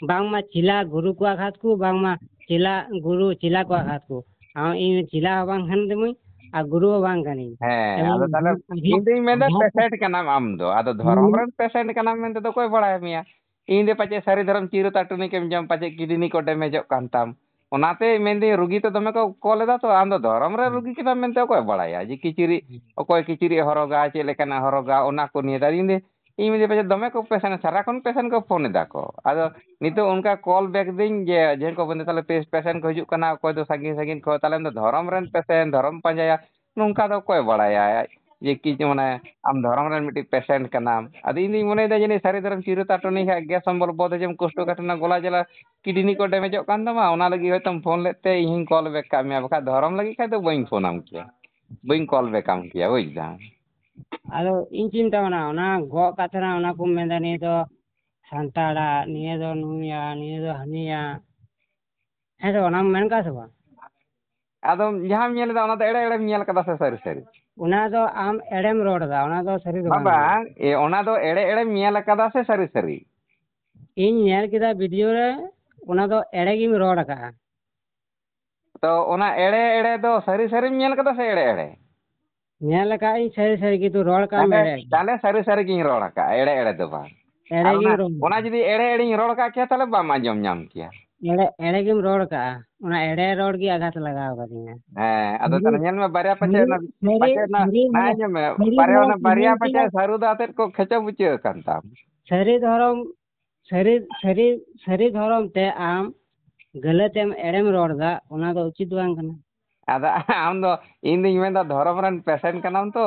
ᱵᱟᱝᱢᱟ ᱪᱮᱞᱟ ᱜᱩᱨᱩ ᱠᱚ ᱟᱜᱷᱟᱛ ᱠᱚ, ᱵᱟᱝᱢᱟ ᱪᱮᱞᱟ ᱜᱩᱨᱩ ᱪᱮᱞᱟ ᱠᱚ ᱟᱜᱷᱟᱛ ᱠᱚ᱾ ᱟᱢ, ᱤᱧ ᱪᱮᱞᱟ ᱦᱚᱸ ᱵᱟᱝ ᱠᱟᱱ ᱛᱟᱢᱟᱹᱧ ᱟᱨ ᱜᱩᱨᱩ ᱦᱚᱸ ᱵᱟᱝ ᱠᱟᱹᱱᱟᱹᱧ᱾ ᱦᱮᱸ, ᱮᱵᱚᱝ ᱟᱫᱚ ᱛᱟᱦᱞᱮ ᱟᱜᱷᱟᱛ, ᱤᱧ ᱫᱩᱧ ᱢᱮᱱᱫᱟ ᱟᱜᱷᱟᱛ, patient ᱠᱟᱱᱟᱢ ᱟᱢ ᱫᱚ, ᱟᱫᱚ ᱫᱷᱚᱨᱚᱢ ᱦᱩᱸ᱾ ᱨᱮᱱ patient ᱠᱟᱱᱟᱢ ᱢᱮᱱᱛᱮ ᱫᱚ ᱚᱠᱚᱭ ᱵᱟᱲᱟᱭ ᱢᱮᱭᱟ? ᱤᱧ ᱫᱚ ᱯᱟᱪᱮᱫ ᱥᱟᱹᱨᱤ ᱫᱷᱚᱨᱚᱢ ᱪᱤᱨᱟᱹ ᱛᱟᱴᱩᱱᱤ ᱠᱮᱢ ᱡᱚᱢ, ᱯᱟᱪᱮᱫ kidney ᱠᱚ damage ᱚᱜ ᱠᱟᱱ ᱛᱟᱢ᱾ ᱚᱱᱟᱛᱮ ᱢᱮᱱᱫᱟᱹᱧ, ᱨᱩᱜᱤ ᱛᱚ ᱫᱚᱢᱮ ᱠᱚ call ᱮᱫᱟ ᱛᱚ, ᱟᱢ ᱫᱚ ᱫᱷᱚᱨᱚᱢ ᱨᱮ ᱦᱩᱸ᱾ ᱨᱩᱜᱤ ᱠᱟᱱᱟᱢ ᱢᱮᱱᱛᱮ ᱚᱠᱚᱭ ᱵᱟᱲᱟᱭᱟ ᱡᱮ ᱠᱤᱪᱨᱤᱡ, ᱦᱩᱸ᱾ ᱚᱠᱚᱭ ᱠᱤᱪᱨᱤᱡ ᱮ ᱦᱚᱨᱚᱜᱟ, ᱪᱮᱫ ᱞᱮᱠᱟᱱᱟᱜ ᱮ ᱦᱚᱨᱚᱜᱟ, ᱚᱱᱟ ᱠᱚ ᱱᱤᱭᱮ ᱫᱚ? ᱤᱧ ᱫᱚ, ᱤᱧ ᱢᱮᱱᱫᱟᱹᱧ ᱯᱟᱪᱮᱫ ᱫᱚᱢᱮ ᱠᱚ patient, ᱥᱟᱨᱟᱠᱷᱚᱱ patient ᱠᱚ ᱯᱷᱳᱱ ᱮᱫᱟ ᱠᱚ᱾ ᱟᱫᱚ ᱱᱤᱛᱚᱜ ᱚᱱᱠᱟ call back ᱫᱟᱹᱧ ᱡᱮ, ᱡᱮ ᱠᱚ ᱢᱮᱱᱫᱟ, "ᱛᱟᱦᱞᱮ patient ᱠᱚ ᱦᱤᱡᱩᱜ ᱠᱟᱱᱟ, ᱚᱠᱚᱭ ᱫᱚ ᱥᱟᱺᱜᱤᱧ ᱥᱟᱺᱜᱤᱧ ᱠᱷᱚᱱ, ᱛᱟᱦᱞᱮ ᱟᱢ ᱫᱚ ᱫᱷᱚᱨᱚᱢ ᱨᱮᱱ patient, ᱫᱷᱚᱨᱚᱢ ᱯᱟᱸᱡᱟᱭᱟ, ᱱᱚᱝᱠᱟ ᱫᱚ ᱚᱠᱚᱭ ᱵᱟᱲᱟᱭᱟ ᱡᱮ ᱠᱤ, ᱢᱟᱱᱮ, ᱟᱢ ᱫᱷᱚᱨᱚᱢ ᱨᱮᱱ ᱢᱤᱫᱴᱤᱡ patient ᱠᱟᱱᱟᱢ?" ᱟᱫᱚ ᱤᱧ ᱫᱩᱧ ᱢᱚᱱᱮᱭᱮᱫᱟ ᱡᱟᱹᱱᱤᱡ ᱥᱟᱹᱨᱤ ᱫᱷᱚᱨᱚᱢ ᱪᱤᱨᱟᱹ ᱛᱟᱴᱚᱱᱤ ᱠᱷᱟᱡ ᱜᱮᱥ ᱚᱢᱵᱚᱞ ᱵᱚᱫ ᱦᱚᱡᱚᱢ ᱠᱳᱥᱴᱚ ᱠᱟᱴᱷᱤᱱᱟ ᱜᱚᱞᱟ ᱡᱟᱞᱟ ᱠᱤᱰᱱᱤ ᱠᱚ damage ᱚᱜ ᱠᱟᱱ ᱛᱟᱢᱟ, ᱚᱱᱟ ᱞᱟᱹᱜᱤᱫ ᱦᱚᱭᱛᱳᱢ ᱯᱷᱳᱱ ᱞᱮᱫ ᱛᱮ ᱤᱧ ᱦᱚᱸᱧ call back ᱠᱟᱜ ᱢᱮᱭᱟ, ᱵᱟᱠᱷᱟᱡ ᱫᱷᱚᱨᱚᱢ ᱞᱟᱹᱜᱤᱫ ᱠᱷᱟᱡ ᱫᱚ ᱵᱟᱹᱧ ᱯᱷᱳᱱᱟᱢ ᱠᱮᱭᱟ, ᱵᱟᱹᱧ call back ᱟᱢ ᱠᱮᱭᱟ, ᱵᱩᱡᱽ ᱫᱟᱢ᱾ ᱟᱫᱚ ᱤᱧ ᱪᱤᱱᱛᱟᱹ ᱵᱷᱟᱵᱽᱱᱟ, ᱚᱱᱟ ᱜᱚᱜ ᱠᱟᱛᱷᱟ ᱨᱮᱱᱟᱜ ᱚᱱᱟ ᱠᱚ ᱢᱮᱱᱫᱟ, ᱱᱤᱭᱟᱹ ᱫᱚ ᱥᱟᱱᱛᱟᱲᱟᱜ, ᱱᱤᱭᱟᱹ ᱫᱚ ᱱᱩᱭᱟ, ᱱᱤᱭᱟᱹ ᱫᱚ ᱦᱟᱹᱱᱤᱭᱟ᱾ ᱦᱮᱸ ᱥᱮ ᱵᱟᱝ? ᱚᱱᱟᱢ ᱢᱮᱱ ᱠᱟᱜ ᱥᱮ ᱵᱟᱝ? ᱟᱫᱚ ᱡᱟᱦᱟᱸᱢ ᱧᱮᱞ ᱮᱫᱟ, ᱚᱱᱟ ᱫᱚ ᱮᱲᱮ ᱮᱲᱮᱢ ᱧᱮᱞ ᱠᱟᱫᱟ ᱥᱮ ᱥᱟᱹᱨᱤ ᱥᱟᱹᱨᱤ? ᱚᱱᱟ ᱫᱚ ᱟᱢ ᱮᱲᱮᱢ ᱨᱚᱲ ᱮᱫᱟ, ᱚᱱᱟ ᱫᱚ ᱥᱟᱹᱨᱤ ᱫᱚ ᱵᱟᱝ ᱵᱟᱝ, ᱠᱟᱱᱟ᱾ ᱮ, ᱚᱱᱟ ᱫᱚ ᱮᱲᱮ ᱮᱲᱮᱢ ᱧᱮᱞ ᱠᱟᱫᱟ ᱥᱮ ᱥᱟᱹᱨᱤ ᱥᱟᱹᱨᱤ? ᱤᱧ ᱧᱮᱞ ᱠᱮᱫᱟ video ᱨᱮ, ᱚᱱᱟ ᱫᱚ ᱮᱲᱮ ᱜᱮᱢ ᱨᱚᱲ ᱟᱠᱟᱜᱼᱟ᱾ ᱛᱚ ᱚᱱᱟ ᱮᱲᱮ ᱮᱲᱮ ᱫᱚ ᱥᱟᱹᱨᱤ ᱥᱟᱹᱨᱤᱢ ᱧᱮᱞ ᱠᱟᱫᱟ ᱥᱮ ᱮᱲᱮ ᱮᱲᱮ? ᱧᱮᱞ ᱟᱠᱟᱫ ᱟᱹᱧ ᱥᱟᱹᱨᱤ ᱥᱟᱹᱨᱤ, ᱠᱤᱱᱛᱩ ᱨᱚᱲ ᱠᱟᱜ ᱢᱮ ᱛᱟᱦᱞᱮ, ᱮᱲᱮ ᱜᱮ᱾ ᱛᱟᱦᱞᱮ ᱥᱟᱹᱨᱤ ᱥᱟᱹᱨᱤ ᱜᱤᱧ ᱨᱚᱲ ᱟᱠᱟᱫᱼᱟ, ᱮᱲᱮ ᱮᱲᱮ ᱫᱚ ᱵᱟᱝ᱾ ᱮᱲᱮ ᱟᱨ ᱜᱮᱢ ᱚᱱᱟ, ᱨᱚᱲ ᱚᱱᱟ ᱟᱠᱟᱜᱼᱟ᱾ ᱡᱩᱫᱤ ᱮᱲᱮ ᱮᱲᱮᱧ ᱨᱚᱲ ᱠᱟᱜ ᱠᱮᱭᱟ, ᱛᱟᱦᱞᱮ ᱵᱟᱢ ᱟᱸᱡᱚᱢ ᱧᱟᱢ ᱠᱮᱭᱟ᱾ ᱮᱲᱮ, ᱮᱲᱮ ᱜᱮᱢ ᱨᱚᱲ ᱠᱟᱜᱼᱟ, ᱚᱱᱟ ᱮᱲᱮ ᱨᱚᱲ ᱜᱮ ᱟᱜᱷᱟᱛ ᱞᱟᱜᱟᱣ ᱠᱟᱫᱤᱧᱟ᱾ ᱦᱮᱸ, ᱟᱫᱚ ᱥᱟᱹᱨᱤ, ᱛᱟᱦᱞᱮ ᱧᱮᱞ ᱢᱮ, ᱵᱟᱨᱭᱟ ᱯᱟᱪᱮ ᱥᱟᱹᱨᱤ, ᱚᱱᱟ, ᱥᱟᱹᱨᱤ, ᱯᱟᱪᱮ ᱚᱱᱟ, ᱥᱟᱹᱨᱤ ᱵᱟᱨᱭᱟ ᱦᱚᱲ ᱚᱱᱟ ᱠᱚ ᱵᱟᱨᱭᱟ ᱢᱮᱱ ᱯᱟᱪᱮ ᱠᱮᱫᱟ᱾ ᱥᱟᱹᱨᱩ ᱫᱚ ᱟᱛᱮᱫ ᱠᱚ ᱠᱷᱮᱪᱚ ᱵᱩᱪᱟᱹ ᱟᱠᱟᱱ ᱛᱟᱢ᱾ ᱥᱟᱹᱨᱤ ᱫᱷᱚᱨᱚᱢ, ᱥᱟᱹᱨᱤ, ᱥᱟᱹᱨᱤ, ᱥᱟᱹᱨᱤ ᱫᱷᱚᱨᱚᱢ ᱛᱮ ᱟᱢ ᱜᱟᱹᱞᱟᱹᱛᱮᱢ ᱮᱲᱮᱢ ᱨᱚᱲ ᱮᱫᱟ, ᱚᱱᱟ ᱫᱚ ᱩᱪᱤᱛ ᱵᱟᱝ ᱠᱟᱱᱟ᱾ ᱟᱫᱚ ᱟᱢ ᱫᱚ, ᱤᱧ ᱫᱩᱧ ᱢᱮᱱᱫᱟ, ᱫᱷᱚᱨᱚᱢ ᱨᱮᱱ ᱯᱮᱥᱮᱱᱴ ᱠᱟᱱᱟᱢ ᱛᱚ᱾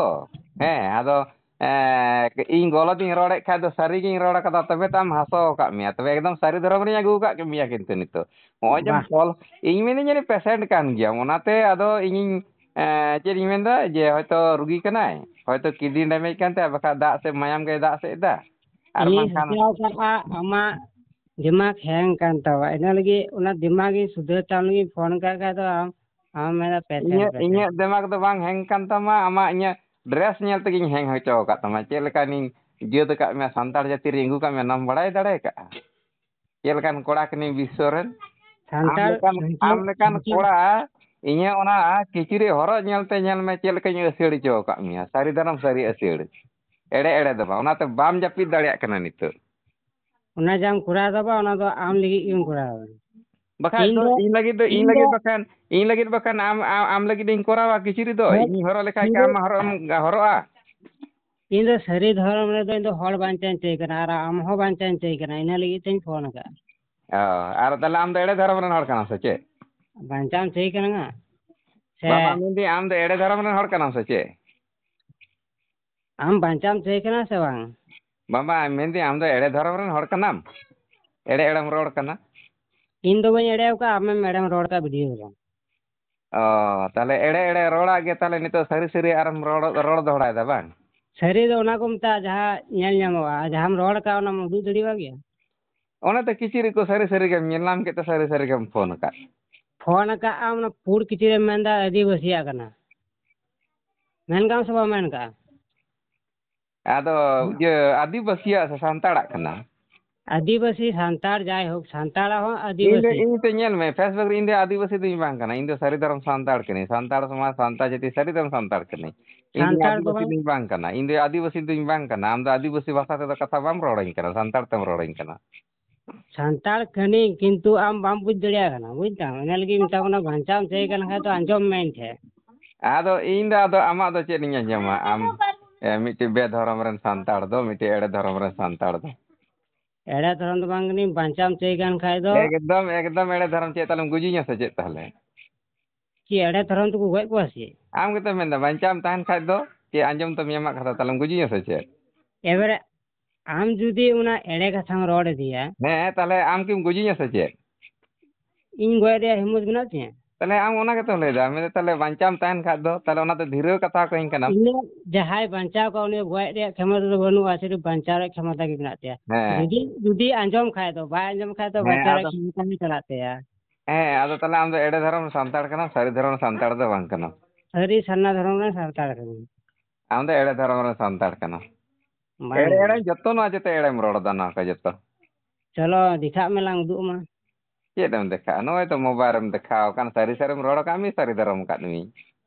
ᱦᱮᱸ, ᱟᱫᱚ ᱮᱸ, ᱤᱧ ᱜᱚᱞᱚᱛ ᱤᱧ ᱨᱚᱲᱮᱫ ᱠᱷᱟᱡ ᱫᱚ, ᱥᱟᱹᱨᱤ ᱜᱤᱧ ᱨᱚᱲ ᱠᱟᱫᱟ, ᱛᱚᱵᱮ ᱛᱚ ᱟᱢ ᱦᱟᱸᱥᱚ ᱟᱠᱟᱫ ᱢᱮᱭᱟ᱾ ᱛᱚᱵᱮ ᱮᱠᱫᱚᱢ ᱥᱟᱹᱨᱤ ᱫᱷᱚᱨᱚᱢ ᱨᱤᱧ ᱟᱹᱜᱩ ᱟᱠᱟᱫ ᱢᱮᱭᱟ ᱠᱤᱱᱛᱩ ᱱᱤᱛᱚᱜ᱾ ᱱᱚᱜᱼᱚᱭ ᱡᱮᱢ ᱵᱟᱦ᱾ ᱠᱚᱞ, ᱤᱧ ᱢᱮᱱᱫᱟᱹᱧ ᱡᱟᱹᱱᱤᱡ ᱯᱮᱥᱮᱱᱴ ᱠᱟᱱ ᱜᱮᱭᱟᱢ, ᱚᱱᱟᱛᱮ ᱟᱫᱚ ᱤᱧᱤᱧ, ᱮᱸ, ᱪᱮᱫ ᱤᱧ ᱢᱮᱱᱫᱟ, ᱡᱮ ᱦᱚᱭᱛᱚ ᱨᱩᱜᱤ ᱠᱟᱱᱟᱭ, ᱦᱚᱭᱛᱚ ᱠᱤᱰᱱᱤ ᱰᱮᱢᱮᱡᱽ ᱠᱟᱱ ᱛᱟᱭᱟ, ᱵᱟᱠᱷᱟᱡ ᱫᱟᱜ ᱥᱮᱫ, ᱢᱟᱭᱟᱢ ᱜᱮ ᱫᱟᱜ ᱥᱮᱫ ᱮᱫᱟ᱾ ᱟᱨ ᱤᱧᱤᱧ ᱵᱟᱝᱠᱷᱟᱱ ᱥᱚᱪᱟᱣ ᱠᱟᱜᱼᱟ ᱟᱢᱟᱜ ᱫᱤᱢᱟᱜᱽ ᱦᱮᱝ ᱠᱟᱱ ᱛᱟᱢᱟ, ᱤᱱᱟᱹ ᱞᱟᱹᱜᱤᱫ ᱚᱱᱟ ᱫᱤᱢᱟᱜᱽ ᱤᱧ ᱥᱩᱫᱷᱟᱹᱨ ᱛᱟᱢ ᱞᱟᱹᱜᱤᱫ ᱯᱷᱳᱱ ᱠᱟᱜ ᱠᱷᱟᱡ ᱫᱚ ᱟᱢ, ᱟᱢ ᱢᱮᱱᱟ ᱯᱮᱥᱮᱱᱴ, ᱤᱧᱟᱹᱜ, ᱯᱮᱥᱮᱱᱴ᱾ ᱤᱧᱟᱹᱜ ᱫᱤᱢᱟᱜᱽ ᱫᱚ ᱵᱟᱝ ᱦᱮᱝ ᱠᱟᱱ ᱛᱟᱢᱟ, ᱟᱢᱟᱜ ᱤᱧᱟᱹᱜ ᱰᱨᱮᱥ ᱧᱮᱞ ᱛᱮᱜᱤᱧ ᱦᱮᱝ ᱦᱚᱪᱚ ᱟᱠᱟᱫ ᱛᱟᱢᱟ᱾ ᱪᱮᱫ ᱞᱮᱠᱟᱱᱤᱧ ᱡᱟᱹᱛ ᱟᱠᱟᱫ ᱢᱮᱭᱟ, ᱥᱟᱱᱛᱟᱲ ᱡᱟᱹᱛᱤ ᱨᱤᱧ ᱟᱹᱜᱩ ᱠᱟᱜ ᱢᱮᱭᱟ, ᱚᱱᱟᱢ ᱵᱟᱲᱟᱭ ᱫᱟᱲᱮ ᱟᱠᱟᱫᱼᱟ? ᱪᱮᱫ ᱞᱮᱠᱟᱱ ᱠᱚᱲᱟ ᱠᱟᱹᱱᱟᱹᱧ ᱵᱤᱥᱥᱚ ᱨᱮᱱ? ᱟᱢ ᱥᱟᱱᱛᱟᱲ ᱞᱮᱠᱟᱱ, ᱥᱟᱱᱛᱟᱲ ᱟᱢ ᱞᱮᱠᱟᱱ ᱥᱟᱱᱛᱟᱲ ᱠᱚᱲᱟ, ᱤᱧᱟᱹᱜ ᱚᱱᱟ ᱠᱤᱪᱨᱤᱡ ᱦᱚᱨᱚᱜ ᱧᱮᱞᱛᱮ ᱧᱮᱞ ᱢᱮ ᱪᱮᱫ ᱞᱮᱠᱟᱧ ᱟᱹᱥᱟᱹᱲ ᱦᱚᱪᱚ ᱟᱠᱟᱫ ᱢᱮᱭᱟ, ᱥᱟᱹᱨᱤ ᱫᱷᱚᱨᱚᱢ ᱥᱟᱹᱨᱤ ᱟᱹᱥᱟᱹᱲ᱾ ᱮᱲᱮ ᱮᱲᱮ ᱫᱚ ᱵᱟᱝ, ᱚᱱᱟᱛᱮ ᱵᱟᱢ ᱡᱟᱹᱯᱤᱫ ᱫᱟᱲᱮᱭᱟᱜ ᱠᱟᱱᱟ ᱱᱤᱛᱚᱜ᱾ ᱚᱱᱟ ᱡᱟᱢ ᱠᱚᱨᱟᱣ ᱫᱟ ᱵᱟ, ᱚᱱᱟ ᱫᱚ ᱟᱢ ᱞᱟᱹᱜᱤᱫ ᱜᱮᱢ ᱠᱚᱨᱟᱣ ᱫᱟ᱾ ᱵᱟᱠᱷᱟᱡ ᱤᱧ ᱫᱚ, ᱫᱚ, ᱤᱧ ᱞᱟᱹᱜᱤᱫ ᱫᱚ, ᱤᱧ ᱤᱧ ᱞᱟᱹᱜᱤᱫ ᱫᱚ ᱵᱟᱠᱷᱟᱱ, ᱤᱧ ᱞᱟᱹᱜᱤᱫ ᱵᱟᱠᱷᱟᱱ ᱟᱢ, ᱟᱢ, ᱟᱢ ᱞᱟᱹᱜᱤᱫ ᱤᱧ ᱠᱚᱨᱟᱣᱟ ᱠᱤᱪᱨᱤᱡ ᱫᱚ᱾ ᱦᱮᱸ, ᱤᱧ ᱦᱚᱨᱚᱜ ᱞᱮᱠᱷᱟᱡ ᱤᱧ ᱠᱤ ᱫᱚ, ᱟᱢ ᱦᱚᱨᱚᱜ ᱮᱢ ᱦᱚᱨᱚᱜᱼᱟ? ᱤᱧ ᱫᱚ ᱥᱟᱹᱨᱤ ᱫᱷᱚᱨᱚᱢ ᱨᱮᱫᱚ ᱤᱧ ᱫᱚ ᱦᱚᱲ ᱵᱟᱧᱪᱟᱣ ᱤᱧ ᱪᱟᱹᱭ ᱠᱟᱱᱟ, ᱟᱨ ᱟᱢ ᱦᱚᱸ ᱵᱟᱧᱪᱟᱣ ᱤᱧ ᱪᱟᱹᱭ ᱠᱟᱱᱟ, ᱤᱱᱟᱹ ᱞᱟᱹᱜᱤᱫ ᱛᱤᱧ ᱯᱷᱳᱱ ᱟᱠᱟᱫᱼᱟ᱾ ᱚ, ᱟᱨ ᱛᱟᱦᱞᱮ ᱟᱢ ᱫᱚ ᱮᱲᱮ ᱫᱷᱚᱨᱚᱢ ᱨᱮᱱ ᱦᱚᱲ ᱠᱟᱱᱟᱢ ᱥᱮ ᱪᱮᱫ? ᱵᱟᱧᱪᱟᱣ ᱮᱢ ᱪᱟᱹᱭ ᱠᱟᱱᱟ ᱥᱮ? ᱵᱟᱵᱟ, ᱢᱮᱱᱫᱟᱹᱧ ᱟᱢ ᱫᱚ ᱮᱲᱮ ᱫᱷᱚᱨᱚᱢ ᱨᱮᱱ ᱦᱚᱲ ᱠᱟᱱᱟᱢ ᱥᱮ ᱪᱮᱫ? ᱟᱢ ᱵᱟᱧᱪᱟᱣ ᱮᱢ ᱪᱟᱹᱭ ᱠᱟᱱᱟ ᱥᱮ ᱵᱟᱝ? ᱵᱟᱵᱟ, ᱢᱮᱱᱫᱟᱹᱧ ᱟᱢ ᱫᱚ ᱮᱲᱮ ᱫᱷᱚᱨᱚᱢ ᱨᱮᱱ ᱦᱚᱲ ᱠᱟᱱᱟᱢ? ᱮᱲᱮ ᱮᱲᱮᱢ ᱨᱚᱲ ᱠᱟᱱᱟ᱾ ᱤᱧ ᱫᱚ ᱵᱟᱹᱧ ᱮᱲᱮ ᱟᱠᱟᱫ, ᱟᱢᱮᱢ ᱮᱲᱮᱢ ᱨᱚᱲ ᱟᱠᱟᱫ ᱵᱷᱤᱰᱤᱭᱳ ᱨᱮ᱾ ᱚ, ᱛᱟᱦᱞᱮ ᱮᱲᱮ ᱮᱲᱮ ᱨᱚᱲᱟᱜ ᱜᱮ ᱛᱟᱦᱞᱮ ᱱᱤᱛᱚᱜ ᱥᱟᱹᱨᱤ ᱥᱟᱹᱨᱤ ᱟᱨᱮᱢ ᱨᱚᱲ, ᱨᱚᱲ ᱫᱚᱦᱲᱟᱭᱮᱫᱟ ᱵᱟᱝ? ᱥᱟᱹᱨᱤ ᱫᱚ ᱚᱱᱟ ᱠᱚ ᱢᱮᱛᱟᱜᱼᱟ ᱡᱟᱦᱟᱸ ᱧᱮᱞ ᱧᱟᱢᱚᱜᱼᱟ, ᱟᱨ ᱡᱟᱦᱟᱸᱢ ᱨᱚᱲ ᱟᱠᱟᱫ ᱚᱱᱟᱢ ᱩᱫᱩᱜ ᱫᱟᱲᱮᱭᱟᱜ ᱜᱮᱭᱟ? ᱚᱱᱟ ᱛᱮ ᱠᱤᱪᱨᱤᱡ ᱠᱚ ᱥᱟᱹᱨᱤ ᱥᱟᱹᱨᱤ ᱜᱮᱢ ᱧᱮᱞ ᱧᱟᱢ ᱠᱮᱫ ᱛᱮ ᱥᱟᱹᱨᱤ ᱥᱟᱹᱨᱤ ᱜᱮᱢ ᱯᱷᱳᱱ ᱟᱠᱟᱫ᱾ ᱯᱷᱳᱱ ᱟᱠᱟᱫ ᱟᱢ, ᱚᱱᱟ ᱯᱩᱸᱰ ᱠᱤᱪᱨᱤᱡ ᱮᱢ ᱢᱮᱱᱫᱟ ᱟᱹᱫᱤᱵᱟᱹᱥᱤᱭᱟᱜ ᱠᱟᱱᱟ, ᱢᱮᱱ ᱠᱟᱜ ᱟᱢ ᱥᱮ ᱵᱟᱢ ᱢᱮᱱ ᱠᱟᱜᱼᱟ? ᱟᱫᱚ ᱤᱭᱟᱹ ᱟᱹᱫᱤᱵᱟᱹᱥᱤᱭᱟᱜ ᱥᱮ ᱥᱟᱱᱛᱟᱲᱟᱜ ᱠᱟᱱᱟ? ᱟᱹᱫᱤᱵᱟᱹᱥᱤ, ᱥᱟᱱᱛᱟᱲ, ᱡᱟᱭᱦᱳᱠ, ᱥᱟᱱᱛᱟᱲᱟᱜ ᱦᱚᱸ ᱤᱧ ᱫᱚ, ᱟᱹᱫᱤᱵᱟᱹᱥᱤ᱾ ᱤᱧ ᱛᱮ ᱧᱮᱞ ᱢᱮ, Facebook ᱨᱮ ᱤᱧ ᱫᱚ ᱟᱹᱫᱤᱵᱟᱹᱥᱤ ᱫᱚᱧ ᱵᱟᱝ ᱠᱟᱱᱟ, ᱤᱧ ᱫᱚ ᱥᱟᱹᱨᱤ ᱫᱷᱚᱨᱚᱢ ᱥᱟᱱᱛᱟᱲ ᱠᱟᱹᱱᱟᱹᱧ, ᱥᱟᱱᱛᱟᱲ ᱥᱚᱢᱟᱡᱽ, ᱥᱟᱱᱛᱟᱲ ᱡᱟᱹᱛᱤ, ᱥᱟᱹᱨᱤ ᱫᱷᱚᱨᱚᱢ ᱥᱟᱱᱛᱟᱲ ᱠᱟᱹᱱᱟᱹᱧ᱾ ᱤᱧ ᱫᱚ ᱥᱟᱱᱛᱟᱲ ᱫᱚ ᱟᱹᱫᱤᱵᱟᱹᱥᱤ ᱵᱟᱝ᱾ ᱫᱚᱧ ᱵᱟᱝ ᱠᱟᱱᱟ, ᱤᱧ ᱫᱚ ᱟᱹᱫᱤᱵᱟᱹᱥᱤ ᱫᱚᱧ ᱵᱟᱝ ᱠᱟᱱᱟ, ᱟᱢ ᱫᱚ ᱟᱹᱫᱤᱵᱟᱹᱥᱤ ᱵᱷᱟᱥᱟ ᱛᱮᱫᱚ ᱠᱟᱛᱷᱟ ᱵᱟᱢ ᱨᱚᱲᱟᱹᱧ ᱠᱟᱱᱟ, ᱥᱟᱱᱛᱟᱲ ᱛᱮᱢ ᱨᱚᱲᱟᱹᱧ ᱠᱟᱱᱟ᱾ ᱥᱟᱱᱛᱟᱲ ᱠᱟᱹᱱᱟᱹᱧ, ᱠᱤᱱᱛᱩ ᱟᱢ ᱵᱟᱢ ᱵᱩᱡᱽ ᱫᱟᱲᱮᱭᱟᱜ ᱠᱟᱱᱟ, ᱵᱩᱡᱽ ᱫᱟᱢ? ᱤᱱᱟᱹ ᱞᱟᱹᱜᱤᱫ ᱢᱮᱛᱟᱢ ᱠᱟᱱᱟ, ᱵᱟᱧᱪᱟᱣ ᱮᱢ ᱪᱟᱹᱭ ᱠᱟᱱ ᱠᱷᱟᱡ ᱫᱚ ᱟᱸᱡᱚᱢ ᱢᱮ ᱤᱧ ᱴᱷᱮᱱ᱾ ᱟᱫᱚ ᱤᱧ ᱫᱚ, ᱟᱫᱚ ᱟᱢᱟᱜ ᱫᱚ ᱪᱮᱫ ᱤᱧ ᱟᱸᱡᱚᱢᱟ? ᱟᱢ, ᱮ, ᱢᱤᱫᱴᱤᱡ ᱵᱮᱫᱷᱚᱨᱚᱢ ᱨᱮᱱ ᱥᱟᱱᱛᱟᱲ ᱫᱚ, ᱢᱤᱫᱴᱤᱡ ᱮᱲᱮ ᱫᱷᱚᱨᱚᱢ ᱨᱮᱱ ᱥᱟᱱᱛᱟᱲ ᱫᱚ᱾ ᱮᱲᱮ ᱫᱷᱚᱨᱚᱢ ᱫᱚ ᱵᱟᱝ ᱠᱟᱹᱱᱟᱹᱧ, ᱵᱟᱧᱪᱟᱣ ᱮᱢ ᱪᱟᱹᱭ ᱠᱟᱱ ᱠᱷᱟᱡ ᱫᱚ᱾ ᱮᱠᱫᱚᱢ, ᱮᱠᱫᱚᱢ ᱮᱲᱮ ᱫᱷᱚᱨᱚᱢ᱾ ᱪᱮᱫ ᱛᱟᱦᱞᱮᱢ ᱜᱩᱡᱩᱧᱟ ᱥᱮ ᱪᱮᱫ ᱛᱟᱦᱞᱮ? ᱪᱮᱫ ᱮᱲᱮ ᱫᱷᱚᱨᱚᱢ ᱛᱮᱠᱚ ᱜᱚᱡ ᱠᱚᱣᱟ ᱥᱮ ᱪᱮᱫ? ᱟᱢ ᱜᱮᱛᱚᱢ ᱢᱮᱱᱫᱟ, ᱵᱟᱧᱪᱟᱣ ᱮᱢ ᱛᱟᱦᱮᱱ ᱠᱷᱟᱡ ᱫᱚ, ᱪᱮᱫ ᱟᱸᱡᱚᱢ ᱛᱟᱢ ᱟᱢᱟᱜ ᱠᱟᱛᱷᱟ, ᱛᱟᱦᱞᱮᱢ ᱜᱩᱡᱩᱜ ᱟᱥᱮ ᱪᱮᱫ? ᱮᱵᱟᱨᱮ ᱟᱢ ᱡᱩᱫᱤ ᱚᱱᱟ ᱮᱲᱮ ᱠᱟᱛᱷᱟᱢ ᱨᱚᱲ ᱤᱫᱤᱭᱟ, ᱦᱮᱸ, ᱛᱟᱦᱞᱮ ᱟᱢ ᱠᱤᱢ ᱜᱩᱡᱩᱜ ᱟᱥᱮ ᱪᱮᱫ? ᱤᱧ ᱜᱚᱡ ᱨᱮᱭᱟᱜ ᱦᱤᱢᱢᱚᱛ ᱢᱮᱱᱟᱜ ᱛᱤᱧᱟᱹ? ᱛᱟᱦᱞᱮ ᱟᱢ ᱚᱱᱟ ᱜᱮᱛᱚᱢ ᱞᱟᱹᱭᱫᱟ, ᱢᱮᱱᱫᱟ ᱛᱟᱦᱞᱮ ᱵᱟᱧᱪᱟᱣ ᱮᱢ ᱛᱟᱦᱮᱱ ᱠᱷᱟᱡ ᱫᱚ, ᱛᱟᱦᱞᱮ ᱚᱱᱟᱛᱮ ᱫᱷᱤᱨᱟᱹᱣ ᱠᱟᱛᱷᱟ ᱠᱚᱧ ᱠᱟᱱᱟᱢ᱾ ᱤᱧᱟᱹᱜ ᱡᱟᱦᱟᱸᱭ ᱵᱟᱧᱪᱟᱣ ᱠᱚᱣᱟ, ᱩᱱᱤ ᱜᱚᱡ ᱨᱮᱭᱟᱜ ᱠᱷᱮᱢᱚᱛᱟ ᱫᱚ ᱵᱟᱹᱱᱩᱜᱼᱟ, ᱥᱤᱨᱤᱯ ᱵᱟᱧᱪᱟᱣ ᱨᱮᱭᱟᱜ ᱠᱷᱮᱢᱚᱛᱟ ᱜᱮ ᱢᱮᱱᱟᱜ ᱛᱟᱭᱟ᱾ ᱦᱮᱸ᱾ ᱡᱩᱫᱤ, ᱡᱩᱫᱤ ᱟᱸᱡᱚᱢ ᱠᱷᱟᱡ ᱫᱚ, ᱵᱟᱭ ᱟᱸᱡᱚᱢ ᱠᱷᱟᱡ ᱫᱚ ᱦᱮᱸ, ᱵᱟᱧᱪᱟᱣ ᱨᱮᱭᱟᱜ ᱟᱫᱚ ᱠᱷᱮᱢᱚᱛᱟ ᱜᱮ ᱪᱟᱞᱟᱜ ᱛᱟᱭᱟ᱾ ᱦᱮᱸ, ᱟᱫᱚ ᱛᱟᱦᱞᱮ ᱟᱢ ᱫᱚ ᱮᱲᱮ ᱫᱷᱚᱨᱚᱢ ᱨᱮᱱ ᱥᱟᱱᱛᱟᱲ ᱠᱟᱱᱟᱢ, ᱥᱟᱹᱨᱤ ᱫᱷᱚᱨᱚᱢ ᱨᱮᱱ ᱥᱟᱱᱛᱟᱲ ᱫᱚ ᱵᱟᱝ ᱠᱟᱱᱟᱢ᱾ ᱥᱟᱹᱨᱤ ᱥᱟᱨᱱᱟ ᱫᱷᱚᱨᱚᱢ ᱨᱮᱱ ᱥᱟᱱᱛᱟᱲ ᱠᱟᱱᱟᱹᱧ᱾ ᱟᱢ ᱫᱚ ᱮᱲᱮ ᱫᱷᱚᱨᱚᱢ ᱨᱮᱱ ᱥᱟᱱᱛᱟᱲ ᱠᱟᱱᱟᱢ᱾ ᱵᱟᱝ ᱮᱲᱮ, ᱮᱲᱮ ᱠᱟᱱᱟ᱾ ᱡᱚᱛᱚ ᱱᱚᱣᱟ ᱡᱚᱛᱚ ᱮᱲᱮᱢ ᱨᱚᱲ ᱮᱫᱟ, ᱱᱚᱣᱟ ᱠᱚ ᱡᱚᱛᱚ᱾ ᱪᱚᱞᱚ, ᱫᱮᱠᱷᱟᱜ ᱢᱮ ᱞᱟᱝ ᱩᱫᱩᱜ ᱟᱢᱟ᱾ ᱪᱮᱫ ᱮᱢ ᱫᱮᱠᱷᱟᱜᱼᱟ? ᱱᱚᱜᱼᱚᱭ ᱛᱚ ᱢᱳᱵᱟᱭᱤᱞ ᱨᱮᱢ ᱫᱮᱠᱷᱟᱣ ᱟᱠᱟᱱ, ᱥᱟᱹᱨᱤ ᱥᱟᱹᱨᱤᱢ ᱨᱚᱲ ᱟᱠᱟᱫ ᱢᱮ, ᱥᱟᱹᱨᱤ ᱫᱷᱚᱨᱚᱢ ᱟᱠᱟᱫ ᱢᱮ᱾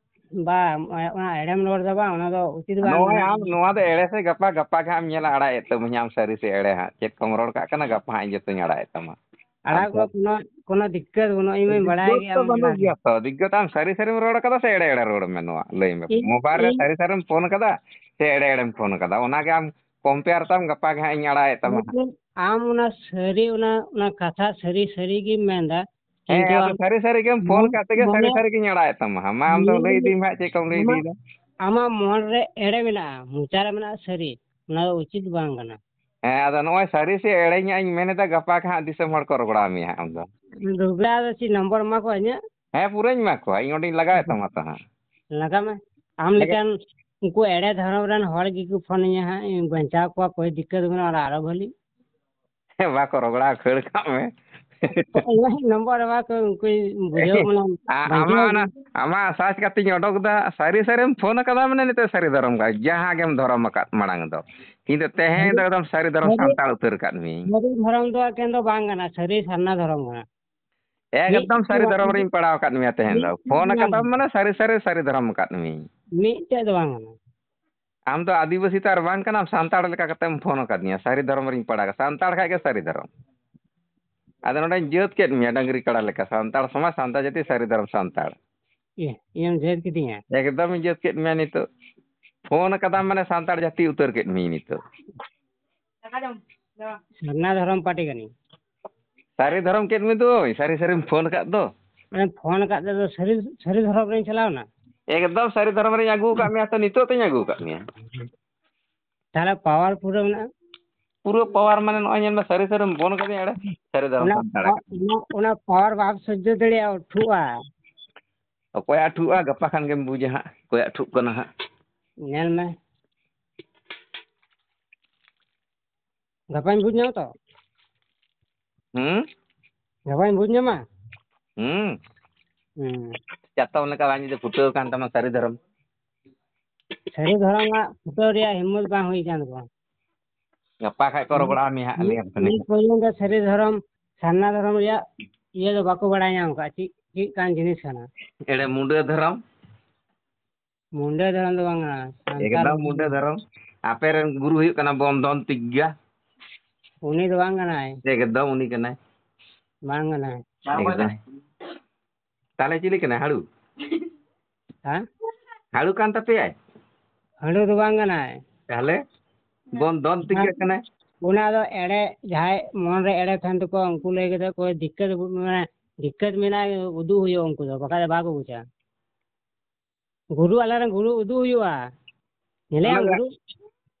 ᱵᱟ, ᱚᱱᱟ ᱮᱲᱮᱢ ᱨᱚᱲ ᱫᱚ ᱵᱟᱝ, ᱚᱱᱟ ᱫᱚ ᱩᱪᱤᱛ ᱵᱟᱝ ᱱᱚᱜᱼᱚᱭ ᱠᱟᱱᱟ᱾ ᱟᱢ ᱱᱚᱣᱟ ᱫᱚ ᱮᱲᱮ ᱥᱮ ᱜᱟᱯᱟ, ᱜᱟᱯᱟ ᱜᱮ ᱦᱟᱸᱜ ᱮᱢ ᱧᱮᱞᱟ, ᱟᱲᱟᱜ ᱮᱫ ᱛᱟᱵᱚᱱᱟ ᱟᱢ ᱥᱟᱹᱨᱤ ᱥᱮ ᱮᱲᱮ ᱦᱟᱸᱜ᱾ ᱪᱮᱫ ᱠᱚᱢ ᱨᱚᱲ ᱠᱟᱜ ᱠᱟᱱᱟ, ᱜᱟᱯᱟ ᱦᱟᱸᱜ ᱤᱧ ᱡᱚᱛᱚᱧ ᱟᱲᱟᱜ ᱮᱫ ᱛᱟᱢᱟ᱾ ᱟᱲᱟᱜ ᱟᱢ ᱠᱚ ᱠᱚ ᱠᱳᱱᱳ, ᱠᱳᱱᱳ ᱫᱤᱠᱠᱟᱹᱛ ᱵᱟᱹᱱᱩᱜᱼᱟ, ᱤᱧ ᱢᱟᱧ ᱵᱟᱲᱟᱭ ᱫᱤᱠᱠᱟᱹᱛ ᱜᱮᱭᱟ ᱫᱚ ᱟᱢ ᱵᱟᱹᱱᱩᱜ ᱟᱲᱟᱜ ᱜᱮᱭᱟ ᱜᱮᱭᱟ᱾ ᱛᱚ, ᱫᱤᱠᱠᱟᱹᱛ ᱟᱢ ᱥᱟᱹᱨᱤ ᱥᱟᱹᱨᱤᱢ ᱨᱚᱲ ᱠᱟᱫᱟ ᱥᱮ ᱮᱲᱮ ᱮᱲᱮ ᱨᱚᱲ ᱢᱮ ᱱᱚᱣᱟ ᱞᱟᱹᱭ ᱢᱮ᱾ ᱤᱧ, ᱢᱳᱵᱟᱭᱤᱞ ᱨᱮ ᱤᱧ ᱥᱟᱹᱨᱤ ᱥᱟᱹᱨᱤᱢ ᱯᱷᱳᱱ ᱠᱟᱫᱟ ᱥᱮ ᱮᱲᱮ ᱮᱲᱮᱢ ᱯᱷᱳᱱ ᱠᱟᱫᱟ, ᱚᱱᱟᱜᱮ ᱟᱢ ᱠᱚᱢᱯᱮᱭᱟᱨ ᱛᱟᱢ, ᱜᱟᱯᱟ ᱜᱮ ᱦᱟᱸᱜ ᱤᱧ ᱟᱲᱟᱜ ᱮᱫ ᱛᱟᱢᱟ ᱦᱟᱸᱜ᱾ ᱞᱮᱠᱤᱱ ᱟᱢ ᱚᱱᱟ ᱥᱟᱹᱨᱤ, ᱚᱱᱟ, ᱚᱱᱟ ᱠᱟᱛᱷᱟ ᱥᱟᱹᱨᱤ ᱥᱟᱹᱨᱤ ᱜᱮᱢ ᱢᱮᱱᱫᱟ, ᱦᱮᱸ, ᱠᱤᱱᱛᱩ ᱟᱫᱚ ᱟᱢ ᱥᱟᱹᱨᱤ ᱥᱟᱹᱨᱤ ᱜᱮᱢ ᱯᱷᱳᱱ ᱢᱚᱱ-, ᱠᱟᱜ ᱛᱮᱜᱮ ᱥᱟᱹᱨᱤ ᱢᱚᱱᱮ, ᱥᱟᱹᱨᱤ ᱜᱤᱧ ᱟᱲᱟᱜ ᱮᱫ ᱛᱟᱢᱟ ᱦᱟᱸᱜ᱾ ᱢᱟ ᱟᱢ ᱫᱚ ᱢᱚᱱᱮ ᱞᱟᱹᱭ ᱨᱮ ᱤᱫᱤ ᱢᱮ ᱦᱟᱸᱜ ᱪᱮᱫ ᱠᱚᱢ ᱞᱟᱹᱭ ᱟᱢᱟᱜ, ᱤᱫᱤᱭᱮᱫᱟ᱾ ᱟᱢᱟᱜ ᱢᱚᱱ ᱨᱮ ᱮᱲᱮ ᱢᱮᱱᱟᱜᱼᱟ, ᱢᱚᱪᱟ ᱨᱮ ᱢᱮᱱᱟᱜᱼᱟ ᱥᱟᱹᱨᱤ, ᱚᱱᱟ ᱫᱚ ᱩᱪᱤᱛ ᱵᱟᱝ ᱠᱟᱱᱟ᱾ ᱦᱮᱸ, ᱟᱫᱚ ᱱᱚᱜᱼᱚᱭ ᱥᱟᱹᱨᱤ ᱥᱮ ᱮᱲᱮ ᱦᱟᱸᱜ ᱤᱧ ᱢᱮᱱ ᱮᱫᱟ, ᱜᱟᱯᱟ ᱜᱮ ᱦᱟᱸᱜ ᱫᱤᱥᱚᱢ ᱦᱚᱲ ᱠᱚ ᱨᱚᱜᱚᱲᱟᱣ ᱢᱮᱭᱟ ᱦᱟᱸᱜ ᱟᱢ ᱫᱚ᱾ ᱨᱚᱜᱚᱲᱟᱣ ᱫᱚ ᱪᱮᱫ ᱱᱚᱢᱵᱚᱨ ᱮᱢᱟ ᱠᱚᱣᱟ ᱤᱧᱟᱹᱜ? ᱦᱮᱸ, ᱯᱩᱨᱟᱹᱧ ᱮᱢᱟ ᱠᱚᱣᱟ, ᱤᱧ ᱚᱸᱰᱮᱧ ᱞᱟᱜᱟᱣᱮᱫ ᱛᱟᱢᱟ ᱛᱚ ᱦᱟᱸᱜ᱾ ᱞᱟᱜᱟᱣ ᱢᱮ᱾ ᱟᱢ ᱞᱟᱜᱟᱣ ᱞᱮᱠᱟᱱ ᱩᱱᱠᱩ ᱮᱲᱮ ᱫᱷᱚᱨᱚᱢ ᱨᱮᱱ ᱦᱚᱲ ᱜᱮᱠᱚ ᱯᱷᱳᱱ ᱟᱹᱧᱟ ᱦᱟᱸᱜ, ᱤᱧ ᱵᱟᱧᱪᱟᱣ ᱠᱚᱣᱟ, ᱠᱳᱭ ᱫᱤᱠᱠᱟᱹᱛ ᱵᱟᱹᱱᱩᱜᱼᱟ, ᱟᱨ ᱟᱨᱚ ᱵᱷᱟᱹᱞᱤ᱾ ᱵᱟᱠᱚ ᱨᱚᱜᱚᱲᱟ, ᱠᱷᱟᱹᱲ ᱠᱟᱜ ᱢᱮ᱾ ᱤᱧᱟᱹᱜ ᱱᱚᱢᱵᱚᱨ ᱮᱢᱟ ᱠᱚ, ᱩᱱᱠᱩᱧ ᱵᱩᱡᱷᱟᱹᱣ ᱢᱟᱱᱮ ᱟ-, ᱵᱟᱧᱪᱟᱣ ᱟᱢᱟᱜ ᱚᱱᱟ, ᱟᱢᱟᱜ ᱥᱟᱨᱪ ᱠᱟᱛᱮᱧ ᱚᱰᱚᱠ ᱫᱟ, ᱥᱟᱹᱨᱤ ᱥᱟᱹᱨᱤᱢ ᱯᱷᱳᱱ ᱠᱟᱫᱟ ᱢᱟᱱᱮ ᱱᱤᱛᱚᱜ ᱥᱟᱹᱨᱤ ᱫᱷᱚᱨᱚᱢ ᱠᱟᱱᱟ, ᱡᱟᱦᱟᱸ ᱜᱮᱢ ᱫᱷᱚᱨᱚᱢ ᱟᱠᱟᱫ ᱢᱟᱲᱟᱝ ᱫᱚ, ᱠᱤᱱᱛᱩ ᱛᱮᱦᱮᱧ ᱫᱚ ᱥᱟᱹᱨᱤ, ᱮᱠᱫᱚᱢ ᱥᱟᱹᱨᱤ ᱫᱷᱚᱨᱚᱢ ᱥᱟᱹᱨᱤ, ᱥᱟᱱᱛᱟᱲ ᱩᱛᱟᱹᱨ ᱠᱟᱫ ᱢᱤᱭᱟᱹᱧ᱾ ᱥᱟᱹᱨᱤ ᱫᱷᱚᱨᱚᱢ ᱫᱚ ᱮᱠᱮᱱ ᱫᱚ ᱵᱟᱝ ᱠᱟᱱᱟ, ᱥᱟᱹᱨᱤ ᱥᱟᱨᱱᱟ ᱫᱷᱚᱨᱚᱢ ᱠᱟᱱᱟ᱾ ᱢᱤᱫ ᱮᱠᱫᱚᱢ ᱥᱟᱹᱨᱤ ᱫᱷᱚᱨᱚᱢ ᱨᱤᱧ ᱯᱟᱲᱟᱣ ᱟᱠᱟᱫ ᱢᱮᱭᱟ ᱛᱮᱦᱮᱧ ᱫᱚ᱾ ᱢᱤᱫ ᱯᱷᱳᱱ ᱵᱟᱝ ᱠᱟᱫᱟᱢ ᱠᱟᱱᱟ᱾ ᱢᱟᱱᱮ ᱥᱟᱹᱨᱤ ᱥᱟᱹᱨᱤ ᱥᱟᱹᱨᱤ ᱫᱷᱚᱨᱚᱢ ᱟᱠᱟᱫ ᱢᱤᱭᱟᱹᱧ᱾ ᱢᱤᱫᱴᱮᱡ ᱫᱚ ᱵᱟᱝ ᱠᱟᱱᱟ᱾ ᱟᱢ ᱫᱚ ᱟᱹᱫᱤᱵᱟᱹᱥᱤ ᱛᱚ ᱟᱨ ᱵᱟᱝ ᱠᱟᱱᱟᱢ, ᱥᱟᱱᱛᱟᱲ ᱞᱮᱠᱟ ᱠᱟᱛᱮᱢ ᱯᱷᱳᱱ ᱟᱠᱟᱫᱤᱧᱟ᱾ ᱥᱟᱹᱨᱤ ᱫᱷᱚᱨᱚᱢ ᱨᱤᱧ ᱯᱟᱲᱟᱜᱼᱟ, ᱥᱟᱱᱛᱟᱲ ᱠᱷᱟᱡ ᱜᱮ ᱥᱟᱹᱨᱤ ᱫᱷᱚᱨᱚᱢ᱾ ᱟᱫᱚ ᱱᱚᱰᱮᱧ ᱡᱟᱹᱛ ᱠᱮᱫ ᱢᱮᱭᱟ ᱰᱟᱹᱝᱨᱤ ᱠᱟᱲᱟ ᱞᱮᱠᱟ, ᱥᱟᱱᱛᱟᱲ ᱥᱚᱢᱟᱡᱽ, ᱥᱟᱱᱛᱟᱲ ᱡᱟᱹᱛᱤ, ᱥᱟᱹᱨᱤ ᱫᱷᱚᱨᱚᱢ, ᱥᱟᱱᱛᱟᱲ᱾ ᱤᱭᱟᱹ, ᱤᱭᱟᱹᱢ ᱡᱟᱹᱛ ᱠᱤᱫᱤᱧᱟ᱾ ᱮᱠᱫᱚᱢ ᱤᱧ ᱡᱟᱹᱛ ᱠᱮᱫ ᱢᱮᱭᱟ ᱱᱤᱛᱚᱜ᱾ ᱯᱷᱳᱱ ᱟᱠᱟᱫᱟᱢ ᱢᱟᱱᱮ ᱥᱟᱱᱛᱟᱲ ᱡᱟᱹᱛᱤ ᱩᱛᱟᱹᱨ ᱠᱮᱫ ᱢᱮᱭᱟ ᱱᱤᱛᱚᱜ᱾ ᱥᱟᱨᱱᱟ ᱫᱷᱚᱨᱚᱢ ᱯᱟᱨᱴᱤ ᱠᱟᱹᱱᱟᱹᱧ᱾ ᱥᱟᱹᱨᱤ ᱫᱷᱚᱨᱚᱢ ᱠᱮᱫ ᱢᱮ ᱫᱚᱭ, ᱥᱟᱹᱨᱤ ᱥᱟᱹᱨᱤᱢ ᱯᱷᱳᱱ ᱟᱠᱟᱫ ᱫᱚ᱾ ᱢᱟᱱᱮ ᱯᱷᱳᱱ ᱟᱠᱟᱫ ᱛᱮᱫᱚ ᱥᱟᱹᱨᱤ, ᱥᱟᱹᱨᱤ ᱫᱷᱚᱨᱚᱢ ᱨᱮᱧ ᱪᱟᱞᱟᱣ ᱮᱱᱟ᱾ ᱮᱠᱫᱚᱢ ᱥᱟᱹᱨᱤ ᱫᱷᱚᱨᱚᱢ ᱨᱮᱧ ᱟᱹᱜᱩ ᱟᱠᱟᱫ ᱢᱮᱭᱟ, ᱛᱚ ᱱᱤᱛᱚᱜ ᱛᱚᱧ ᱟᱹᱜᱩ ᱟᱠᱟᱫ ᱢᱮᱭᱟ᱾ ᱛᱟᱦᱞᱮ ᱯᱟᱣᱟᱨ ᱯᱩᱨᱟᱹ ᱢᱮᱱᱟᱜᱼᱟ? ᱯᱩᱨᱟᱹ ᱯᱟᱣᱟᱨ ᱢᱟᱱᱮ ᱱᱚᱜᱼᱚᱭ ᱧᱮᱞ ᱢᱮ, ᱥᱟᱹᱨᱤ ᱥᱟᱹᱨᱤᱢ ᱵᱚᱱ ᱠᱟᱫᱤᱧᱟ, ᱮᱲᱮ ᱥᱟᱹᱨᱤ ᱫᱷᱚᱨᱚᱢ ᱚᱱᱟ ᱥᱟᱱᱛᱟᱲ ᱯᱟ-, ᱟᱠᱟᱫ ᱢᱮᱭᱟ᱾ ᱚᱱᱟ, ᱚᱱᱟ ᱯᱟᱣᱟᱨ ᱵᱟᱢ ᱥᱚᱡᱽᱡᱚ ᱫᱟᱲᱮᱭᱟᱜᱼᱟ, ᱩᱴᱷᱩᱜᱼᱟ᱾ ᱚᱠᱚᱭᱟᱜ ᱩᱴᱷᱩᱜᱼᱟ, ᱜᱟᱯᱟ ᱠᱷᱟᱱ ᱜᱮᱢ ᱵᱩᱡᱟ ᱦᱟᱸᱜ, ᱚᱠᱚᱭᱟᱜ ᱩᱴᱷᱩᱜ ᱠᱟᱱᱟ ᱦᱟᱸᱜ᱾ ᱧᱮᱞ ᱢᱮ᱾ ᱜᱟᱯᱟᱧ ᱵᱩᱡᱽ ᱧᱟᱢᱟ ᱛᱚ? ᱦᱩᱸ? ᱜᱟᱯᱟᱧ ᱵᱩᱡᱽ ᱧᱟᱢᱟ? ᱦᱩᱸ᱾ ᱦᱩᱸ᱾ ᱪᱟᱛᱚᱢ ᱞᱮᱠᱟ ᱵᱟᱝ ᱡᱩᱫᱤ ᱯᱷᱩᱴᱟᱹᱣ ᱠᱟᱱ ᱛᱟᱢᱟ ᱥᱟᱹᱨᱤ ᱫᱷᱚᱨᱚᱢ᱾ ᱥᱟᱹᱨᱤ ᱫᱷᱚᱨᱚᱢ ᱦᱟᱸᱜ ᱯᱷᱩᱴᱟᱹᱣ ᱨᱮᱭᱟᱜ ᱦᱤᱢᱢᱚᱛ ᱵᱟᱝ ᱦᱩᱭ ᱠᱟᱱ ᱛᱟᱠᱚᱣᱟ᱾ ᱜᱟᱯᱟ ᱠᱷᱟᱡ ᱠᱚ ᱦᱩᱸ᱾ ᱨᱚᱜᱚᱲᱟ ᱢᱮ ᱦᱟᱸᱜ, ᱱᱤᱛ, ᱞᱟᱹᱭᱟᱢ ᱠᱟᱹᱱᱟᱹᱧ ᱱᱤᱛ ᱦᱟᱸᱜ᱾ ᱯᱚᱨᱡᱚᱱᱛᱚ ᱥᱟᱹᱨᱤ ᱫᱷᱚᱨᱚᱢ, ᱥᱟᱨᱱᱟ ᱫᱷᱚᱨᱚᱢ ᱨᱮᱭᱟᱜ ᱤᱭᱟᱹ ᱫᱚ ᱵᱟᱠᱚ ᱵᱟᱲᱟᱭ ᱧᱟᱢ ᱠᱟᱜᱼᱟ, ᱪᱮᱫ, ᱪᱮᱫ ᱠᱟᱱ ᱡᱤᱱᱤᱥ ᱠᱟᱱᱟ᱾ ᱮᱲᱮ ᱢᱩᱸᱰᱟᱹ ᱫᱷᱚᱨᱚᱢ? ᱢᱩᱸᱰᱟᱹ ᱫᱷᱚᱨᱚᱢ ᱫᱚ ᱵᱟᱝ ᱠᱟᱱᱟ, ᱥᱟᱱᱛᱟᱲ ᱮᱠᱫᱚᱢ ᱢᱩᱸᱰᱟᱹ ᱫᱷᱚᱨᱚᱢ᱾ ᱟᱯᱮ ᱨᱮᱱ ᱜᱩᱨᱩ ᱦᱩᱭᱩᱜ ᱠᱟᱱᱟ ᱵᱚᱱᱫᱷᱚᱱ ᱛᱤᱜᱽᱜᱟ᱾ ᱩᱱᱤ ᱫᱚ ᱵᱟᱝ ᱠᱟᱱᱟᱭ᱾ ᱮᱠᱫᱚᱢ ᱩᱱᱤ ᱠᱟᱱᱟᱭ᱾ ᱵᱟᱝ ᱠᱟᱱᱟᱭ᱾ ᱮᱠᱫᱚᱢ᱾ ᱛᱟᱦᱞᱮ ᱪᱤᱞᱤ ᱠᱟᱱᱟᱭ? ᱦᱟᱹᱲᱩ? ᱦᱮᱸ? ᱦᱟᱹᱲᱩ ᱠᱟᱱ ᱛᱟᱯᱮᱭᱟᱭ? ᱦᱟᱹᱲᱩ ᱫᱚ ᱵᱟᱝ ᱠᱟᱱᱟᱭ᱾ ᱛᱟᱦᱞᱮ? ᱵᱚᱱᱫᱷᱚᱱ ᱛᱤᱜᱽᱜᱟ ᱠᱟᱱᱟᱭ᱾ ᱚᱱᱟ ᱫᱚ ᱮᱲᱮ, ᱡᱟᱦᱟᱸᱭ ᱢᱚᱱ ᱨᱮ ᱮᱲᱮ ᱛᱟᱦᱮᱱ ᱛᱟᱠᱚᱣᱟ, ᱩᱱᱠᱩ ᱞᱟᱹᱭ ᱠᱟᱛᱮ ᱠᱚ ᱫᱤᱠᱠᱟᱹᱛ, ᱢᱟᱱᱮ, ᱫᱤᱠᱠᱟᱹᱛ ᱢᱮᱱᱟᱜᱼᱟ, ᱩᱫᱩᱜ ᱦᱩᱭᱩᱜᱼᱟ ᱩᱱᱠᱩ ᱫᱚ, ᱵᱟᱠᱷᱟᱡ ᱫᱚ ᱵᱟᱠᱚ ᱵᱩᱡᱟ᱾ ᱜᱩᱨᱩ, ᱟᱞᱮ ᱨᱮᱱ ᱜᱩᱨᱩ ᱩᱫᱩᱜ ᱦᱩᱭᱩᱜᱼᱟ᱾ ᱧᱮᱞᱮᱭᱟᱢ ᱚᱱᱟ ᱫᱚ ᱜᱩᱨᱩ?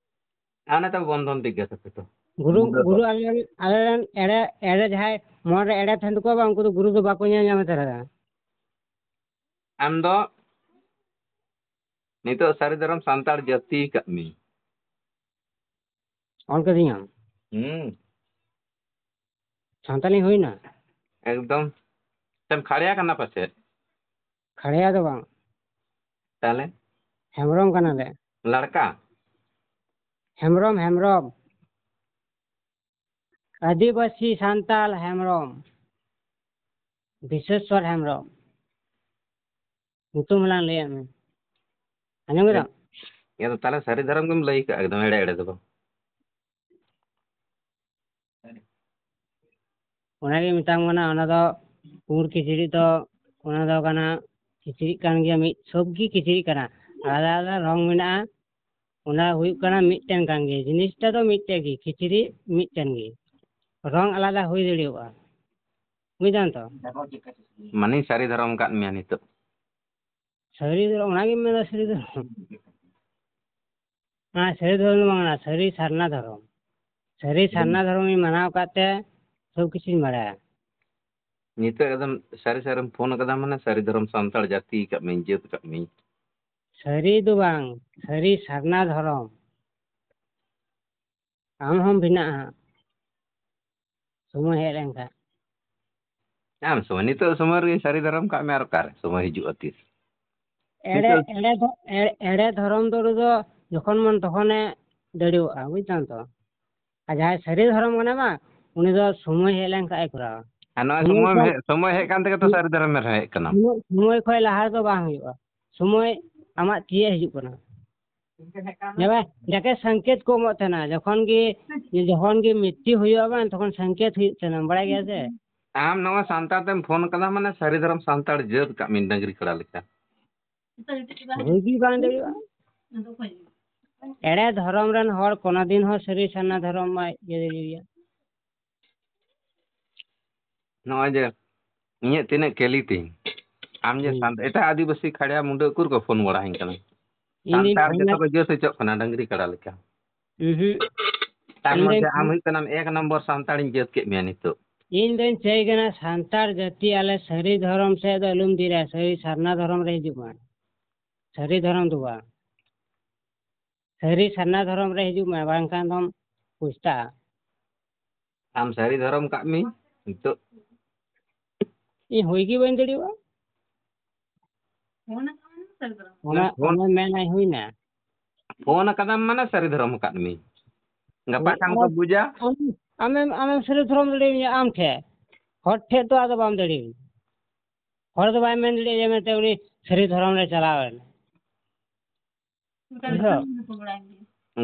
ᱟᱨ ᱱᱮᱛᱟᱨ ᱵᱚᱱᱫᱷᱚᱱ ᱫᱤᱜᱽᱜᱟ ᱛᱟᱯᱮ ᱛᱚ᱾ ᱜᱩᱨᱩ, ᱜᱩᱨᱩ ᱫᱚ᱾ ᱜᱩᱨᱩ ᱟᱞᱮ ᱨᱮᱱ, ᱟᱞᱮ ᱨᱮᱱ ᱮᱲᱮ, ᱮᱲᱮ ᱡᱟᱦᱟᱸᱭ ᱢᱚᱱ ᱨᱮ ᱮᱲᱮ ᱛᱟᱦᱮᱱ ᱛᱟᱠᱚᱣᱟ ᱵᱟᱝ, ᱩᱱᱠᱩ ᱫᱚ ᱜᱩᱨᱩ ᱫᱚ ᱵᱟᱠᱚ ᱧᱮᱞ ᱧᱟᱢᱟ ᱛᱟᱦᱞᱮ᱾ ᱟᱢ ᱫᱚ ᱱᱤᱛᱚᱜ ᱥᱟᱹᱨᱤ ᱫᱷᱚᱨᱚᱢ ᱥᱟᱱᱛᱟᱲ ᱡᱟᱹᱛᱤ ᱠᱟᱜ ᱢᱮ᱾ ᱚᱞ ᱠᱟᱹᱫᱤᱧᱟᱢ? ᱦᱩᱸ᱾ ᱥᱟᱱᱛᱟᱞᱤ ᱦᱩᱭᱱᱟ? ᱮᱠᱫᱚᱢ᱾ ᱥᱮᱢ ᱠᱷᱟᱲᱭᱟ ᱠᱟᱱᱟ ᱯᱟᱪᱮᱫ? ᱠᱷᱟᱲᱭᱟ ᱫᱚ ᱵᱟᱝ᱾ ᱛᱟᱦᱞᱮ? ᱦᱮᱢᱵᱨᱚᱢ ᱠᱟᱱᱟᱞᱮ᱾ ᱞᱟᱲᱠᱟ? ᱦᱮᱢᱵᱨᱚᱢ, ᱦᱮᱢᱵᱨᱚᱢ᱾ ᱟᱹᱫᱤᱵᱟᱹᱥᱤ ᱥᱟᱱᱛᱟᱞ ᱦᱮᱢᱵᱨᱚᱢ᱾ ᱵᱤᱥᱮᱥᱣᱚᱨ ᱦᱮᱢᱵᱨᱚᱢ᱾ ᱧᱩᱛᱩᱢ ᱦᱚᱸᱞᱟᱝ ᱞᱟᱹᱭᱟᱫ ᱢᱮ᱾ ᱟᱸᱡᱚᱢ ᱠᱮᱫᱟᱢ? ᱮ, ᱭᱟ ᱫᱚ ᱛᱟᱦᱞᱮ ᱥᱟᱹᱨᱤ ᱫᱷᱚᱨᱚᱢ ᱜᱮᱢ ᱞᱟᱹᱭ ᱠᱟᱜᱼᱟ, ᱮᱠᱫᱚᱢ ᱮᱲᱮ ᱮᱲᱮ ᱫᱚ ᱵᱟᱝ᱾ ᱚᱱᱟᱜᱮ ᱢᱮᱛᱟᱢ ᱠᱟᱱᱟ, ᱚᱱᱟ ᱫᱚ ᱯᱩᱸᱰ ᱠᱤᱪᱨᱤᱡ ᱫᱚ, ᱚᱱᱟ ᱫᱚ ᱠᱟᱱᱟ, ᱠᱤᱪᱨᱤᱡ ᱠᱟᱱ ᱜᱮᱭᱟ, ᱢᱤᱫ ᱥᱚᱵ ᱜᱮ ᱠᱤᱪᱨᱤᱡ ᱠᱟᱱᱟ, ᱟᱞᱟᱫᱟ ᱟᱞᱟᱫᱟ ᱨᱚᱝ ᱢᱮᱱᱟᱜᱼᱟ᱾ ᱚᱱᱟ ᱦᱩᱭᱩᱜ ᱠᱟᱱᱟ ᱢᱤᱫᱴᱮᱱ ᱠᱟᱱ ᱜᱮ, ᱡᱤᱱᱤᱥᱴᱟ ᱫᱚ ᱢᱤᱫᱴᱮᱱ ᱜᱮ, ᱠᱤᱪᱨᱤᱡ ᱢᱤᱫᱴᱮᱱ ᱜᱮ, ᱨᱚᱝ ᱟᱞᱟᱫᱟ ᱦᱩᱭ ᱫᱟᱲᱮᱭᱟᱜᱼᱟ᱾ ᱵᱩᱡᱽ ᱫᱟᱢ ᱛᱚ? ᱢᱟᱱᱮ ᱥᱟᱹᱨᱤ ᱫᱷᱚᱨᱚᱢ ᱠᱟᱫ ᱢᱮᱭᱟ ᱱᱤᱛᱚᱜ᱾ ᱥᱟᱹᱨᱤ ᱫᱷᱚᱨᱚᱢ, ᱚᱱᱟᱜᱮᱧ ᱢᱮᱱᱫᱟ, ᱥᱟᱹᱨᱤ ᱫᱷᱚᱨᱚᱢ᱾ ᱦᱮᱸ, ᱥᱟᱹᱨᱤ ᱫᱷᱚᱨᱚᱢ ᱫᱚ ᱵᱟᱝ ᱠᱟᱱᱟ, ᱥᱟᱹᱨᱤ ᱥᱟᱨᱱᱟ ᱫᱷᱚᱨᱚᱢ᱾ ᱥᱟᱹᱨᱤ ᱥᱟᱨᱱᱟ ᱫᱷᱚᱨᱚᱢᱤᱧ ᱢᱟᱱᱟᱣ ᱟᱠᱟᱫ ᱛᱮ ᱥᱚᱵ ᱠᱤᱪᱷᱩᱧ ᱵᱟᱲᱟᱭᱟ᱾ ᱱᱤᱛᱚᱜ ᱮᱠᱫᱚᱢ ᱥᱟᱹᱨᱤ ᱥᱟᱹᱨᱤᱢ ᱯᱷᱳᱱ ᱟᱠᱟᱫᱟ, ᱢᱟᱱᱮ ᱥᱟᱹᱨᱤ ᱫᱷᱚᱨᱚᱢ ᱥᱟᱱᱛᱟᱲ ᱡᱟᱹᱛᱤ ᱟᱠᱟᱫ ᱢᱮᱭᱟᱹᱧ, ᱡᱟᱹᱛ ᱟᱠᱟᱫ ᱢᱮᱭᱟᱹᱧ᱾ ᱥᱟᱹᱨᱤ ᱫᱚ ᱵᱟᱝ, ᱥᱟᱹᱨᱤ ᱥᱟᱨᱱᱟ ᱫᱷᱚᱨᱚᱢ᱾ ᱟᱢ ᱦᱚᱸᱢ ᱵᱷᱤᱱᱟᱜᱼᱟ ᱦᱟᱸᱜ, ᱥᱚᱢᱚᱭ ᱦᱮᱡ ᱞᱮᱱᱠᱷᱟᱱ᱾ ᱟᱢ ᱥᱚᱢᱚᱭ, ᱱᱤᱛᱚᱜ ᱥᱚᱢᱚᱭ ᱨᱮᱜᱮ ᱥᱟᱹᱨᱤ ᱫᱷᱚᱨᱚᱢ ᱠᱟᱜ ᱢᱮ, ᱟᱨ ᱚᱠᱟᱨᱮ ᱥᱚᱢᱚᱭ ᱦᱤᱡᱩᱜᱼᱟ ᱛᱤᱥ? ᱮᱲᱮ, ᱱᱤᱛᱚᱜ ᱮᱲᱮ ᱫᱷᱚ-, ᱮᱲᱮ, ᱮᱲᱮ ᱫᱷᱚᱨᱚᱢ ᱫᱚ ᱩᱱᱤ ᱫᱚ ᱡᱚᱠᱷᱚᱱ ᱢᱚᱱ ᱛᱚᱠᱷᱚᱱᱮ ᱫᱟᱹᱲᱮᱣᱟᱜᱼᱟ, ᱵᱩᱡᱽ ᱫᱟᱢ ᱛᱚ? ᱟᱨ ᱡᱟᱦᱟᱸᱭ ᱥᱟᱹᱨᱤ ᱫᱷᱚᱨᱚᱢ ᱠᱟᱱᱟ ᱵᱟᱝ, ᱩᱱᱤ ᱫᱚ ᱥᱚᱢᱚᱭ ᱦᱮᱡ ᱞᱮᱱᱠᱷᱟᱱ ᱮ ᱠᱚᱨᱟᱣᱟ᱾ ᱟᱨ ᱱᱚᱣᱟ ᱥᱚᱢᱚᱭ ᱥᱚᱢᱚᱭ ᱠᱷᱚᱱ ᱦᱮᱡ, ᱥᱚᱢᱚᱭ ᱦᱮᱡ ᱠᱟᱱ ᱛᱮᱜᱮ ᱛᱚ ᱥᱟᱹᱨᱤ ᱫᱷᱚᱨᱚᱢ ᱨᱮ ᱦᱮᱡ ᱠᱟᱱᱟ᱾ ᱥᱚᱢᱚᱭ, ᱥᱚᱢᱚᱭ ᱠᱷᱚᱱ ᱞᱟᱦᱟ ᱨᱮᱫᱚ ᱵᱟᱝ ᱦᱩᱭᱩᱜᱼᱟ᱾ ᱥᱚᱢᱚᱭ ᱟᱢᱟᱜ ᱛᱤᱭᱮ ᱦᱤᱡᱩᱜ ᱠᱟᱱᱟ᱾ ᱧᱮᱞ ᱢᱮ, ᱡᱟᱠᱮ ᱥᱚᱝᱠᱮᱛ ᱠᱚ ᱮᱢᱚᱜ ᱛᱟᱦᱮᱱᱟ, ᱡᱚᱠᱷᱚᱱ ᱜᱮ, ᱡᱚᱠᱷᱚᱱ ᱜᱮ ᱢᱤᱴᱤᱝ ᱦᱩᱭᱩᱜᱼᱟ ᱵᱟᱝ, ᱛᱚᱠᱷᱚᱱ ᱥᱚᱝᱠᱮᱛ ᱦᱩᱭᱩᱜ ᱛᱟᱦᱮᱱᱟ, ᱵᱟᱲᱟᱭ ᱜᱮᱭᱟ ᱥᱮ? ᱟᱢ ᱱᱚᱣᱟ ᱥᱟᱱᱛᱟᱲ ᱛᱮᱢ ᱯᱷᱳᱱ ᱠᱟᱫᱟ, ᱢᱟᱱᱮ ᱥᱟᱹᱨᱤ ᱫᱷᱚᱨᱚᱢ ᱥᱟᱱᱛᱟᱲ ᱡᱟᱹᱛ ᱠᱟᱜ ᱢᱮ, ᱰᱟᱹᱝᱨᱤ ᱠᱟᱲᱟ ᱞᱮᱠᱟ᱾ ᱦᱩᱭ ᱜᱮ ᱵᱟᱝ ᱫᱟᱲᱮᱭᱟᱜᱼᱟ᱾ ᱮᱲᱮ ᱫᱷᱚᱨᱚᱢ ᱨᱮᱱ ᱦᱚᱲ ᱠᱳᱱᱳ ᱫᱤᱱ ᱦᱚᱸ ᱥᱟᱹᱨᱤ ᱥᱟᱨᱱᱟ ᱫᱷᱚᱨᱚᱢ ᱢᱟ ᱤᱭᱟᱹ ᱫᱟᱲᱮᱭᱟᱜᱼᱟ᱾ ᱱᱚᱜᱼᱚᱭ ᱡᱮ ᱤᱧᱟᱹᱜ ᱛᱤᱱᱟᱹᱜ ᱠᱮᱞᱤ ᱛᱤᱧ, ᱟᱢ ᱡᱮ ᱦᱩᱸ᱾ ᱥᱟᱱ-, ᱮᱴᱟᱜ ᱟᱹᱫᱤᱵᱟᱹᱥᱤ ᱠᱷᱟᱲᱭᱟ ᱢᱩᱰᱟᱹ ᱩᱠᱩᱨ ᱠᱚ ᱯᱷᱳᱱ ᱵᱟᱲᱟ ᱟᱹᱧ ᱠᱟᱱᱟ? ᱤᱧ ᱫᱩᱧ ᱥᱟᱱᱛᱟᱲ ᱡᱚᱛᱚ ᱯᱷᱳᱱᱟ-, ᱠᱚ ᱡᱟᱹᱛ ᱦᱚᱪᱚᱜ ᱠᱟᱱᱟ, ᱰᱟᱹᱝᱨᱤ ᱠᱟᱲᱟ ᱞᱮᱠᱟ᱾ ᱩᱦᱩᱸ᱾ ᱛᱟᱨ ᱤᱧ ᱫᱩᱧ ᱢᱚᱫᱽᱫᱷᱮ ᱟᱢ ᱯᱷᱳᱱ-, ᱦᱩᱭᱩᱜ ᱠᱟᱱᱟᱢ ᱮᱠ ᱱᱚᱢᱵᱚᱨ ᱥᱟᱱᱛᱟᱲᱤᱧ ᱡᱟᱹᱛ ᱠᱮᱫ ᱢᱮᱭᱟ ᱱᱤᱛᱚᱜ᱾ ᱤᱧ ᱫᱩᱧ ᱪᱟᱹᱭ ᱠᱟᱱᱟ, ᱥᱟᱱᱛᱟᱲ ᱡᱟᱹᱛᱤ ᱟᱞᱮ ᱥᱟᱹᱨᱤ ᱫᱷᱚᱨᱚᱢ ᱥᱮᱫ ᱫᱚ ᱟᱞᱚᱢ ᱤᱫᱤ ᱞᱮᱭᱟ, ᱥᱟᱹᱨᱤ ᱥᱟᱨᱱᱟ ᱫᱷᱚᱨᱚᱢ ᱨᱮ ᱦᱤᱡᱩᱜ ᱢᱮ᱾ ᱥᱟᱹᱨᱤ ᱫᱷᱚᱨᱚᱢ ᱫᱚ ᱵᱟᱝ᱾ ᱥᱟᱹᱨᱤ ᱥᱟᱨᱱᱟ ᱫᱷᱚᱨᱚᱢ ᱨᱮ ᱦᱤᱡᱩᱜ ᱢᱮ, ᱵᱟᱝᱠᱷᱟᱱ ᱫᱚᱢ ᱯᱚᱥᱛᱟᱜᱼᱟ᱾ ᱟᱢ ᱥᱟᱹᱨᱤ ᱫᱷᱚᱨᱚᱢ ᱠᱟᱜ ᱢᱮ ᱱᱤᱛᱚᱜ᱾ ᱤᱧ ᱦᱩᱭ ᱜᱮ ᱵᱟᱹᱧ ᱫᱟᱲᱮᱭᱟᱜᱼᱟ᱾ ᱚᱱᱟ, ᱯᱷᱳᱱ ᱚᱱᱟ ᱢᱮᱱᱟᱭ ᱦᱩᱭᱱᱟ᱾ ᱯᱷᱳᱱ ᱟᱠᱟᱫᱟᱢ ᱢᱟᱱᱮ ᱥᱟᱹᱨᱤ ᱫᱷᱚᱨᱚᱢ ᱟᱠᱟᱫ ᱢᱮ᱾ ᱜᱟᱯᱟ ᱦᱳᱭ, ᱠᱷᱟᱱ ᱠᱚ ᱟᱢ, ᱵᱩᱡᱟ᱾ ᱟᱢ, ᱟᱢᱮᱢ, ᱟᱢᱮᱢ ᱥᱟᱹᱨᱤ ᱫᱷᱚᱨᱚᱢ ᱫᱟᱲᱮᱭᱟᱹᱧᱟ ᱟᱢ ᱴᱷᱮᱱ᱾ ᱦᱚᱲ ᱴᱷᱮᱱ ᱫᱚ ᱟᱫᱚ ᱵᱟᱢ ᱫᱟᱲᱮᱭᱟᱹᱧᱟ᱾ ᱦᱚᱲ ᱫᱚ ᱵᱟᱭ ᱢᱮᱱ ᱫᱟᱲᱮᱭᱟᱜᱼᱟ ᱡᱮ ᱢᱮᱱᱛᱮ ᱩᱱᱤ ᱥᱟᱹᱨᱤ ᱫᱷᱚᱨᱚᱢ ᱨᱮ ᱪᱟᱞᱟᱣ ᱮᱱᱟ᱾ ᱵᱩᱡᱷᱟᱹᱣ?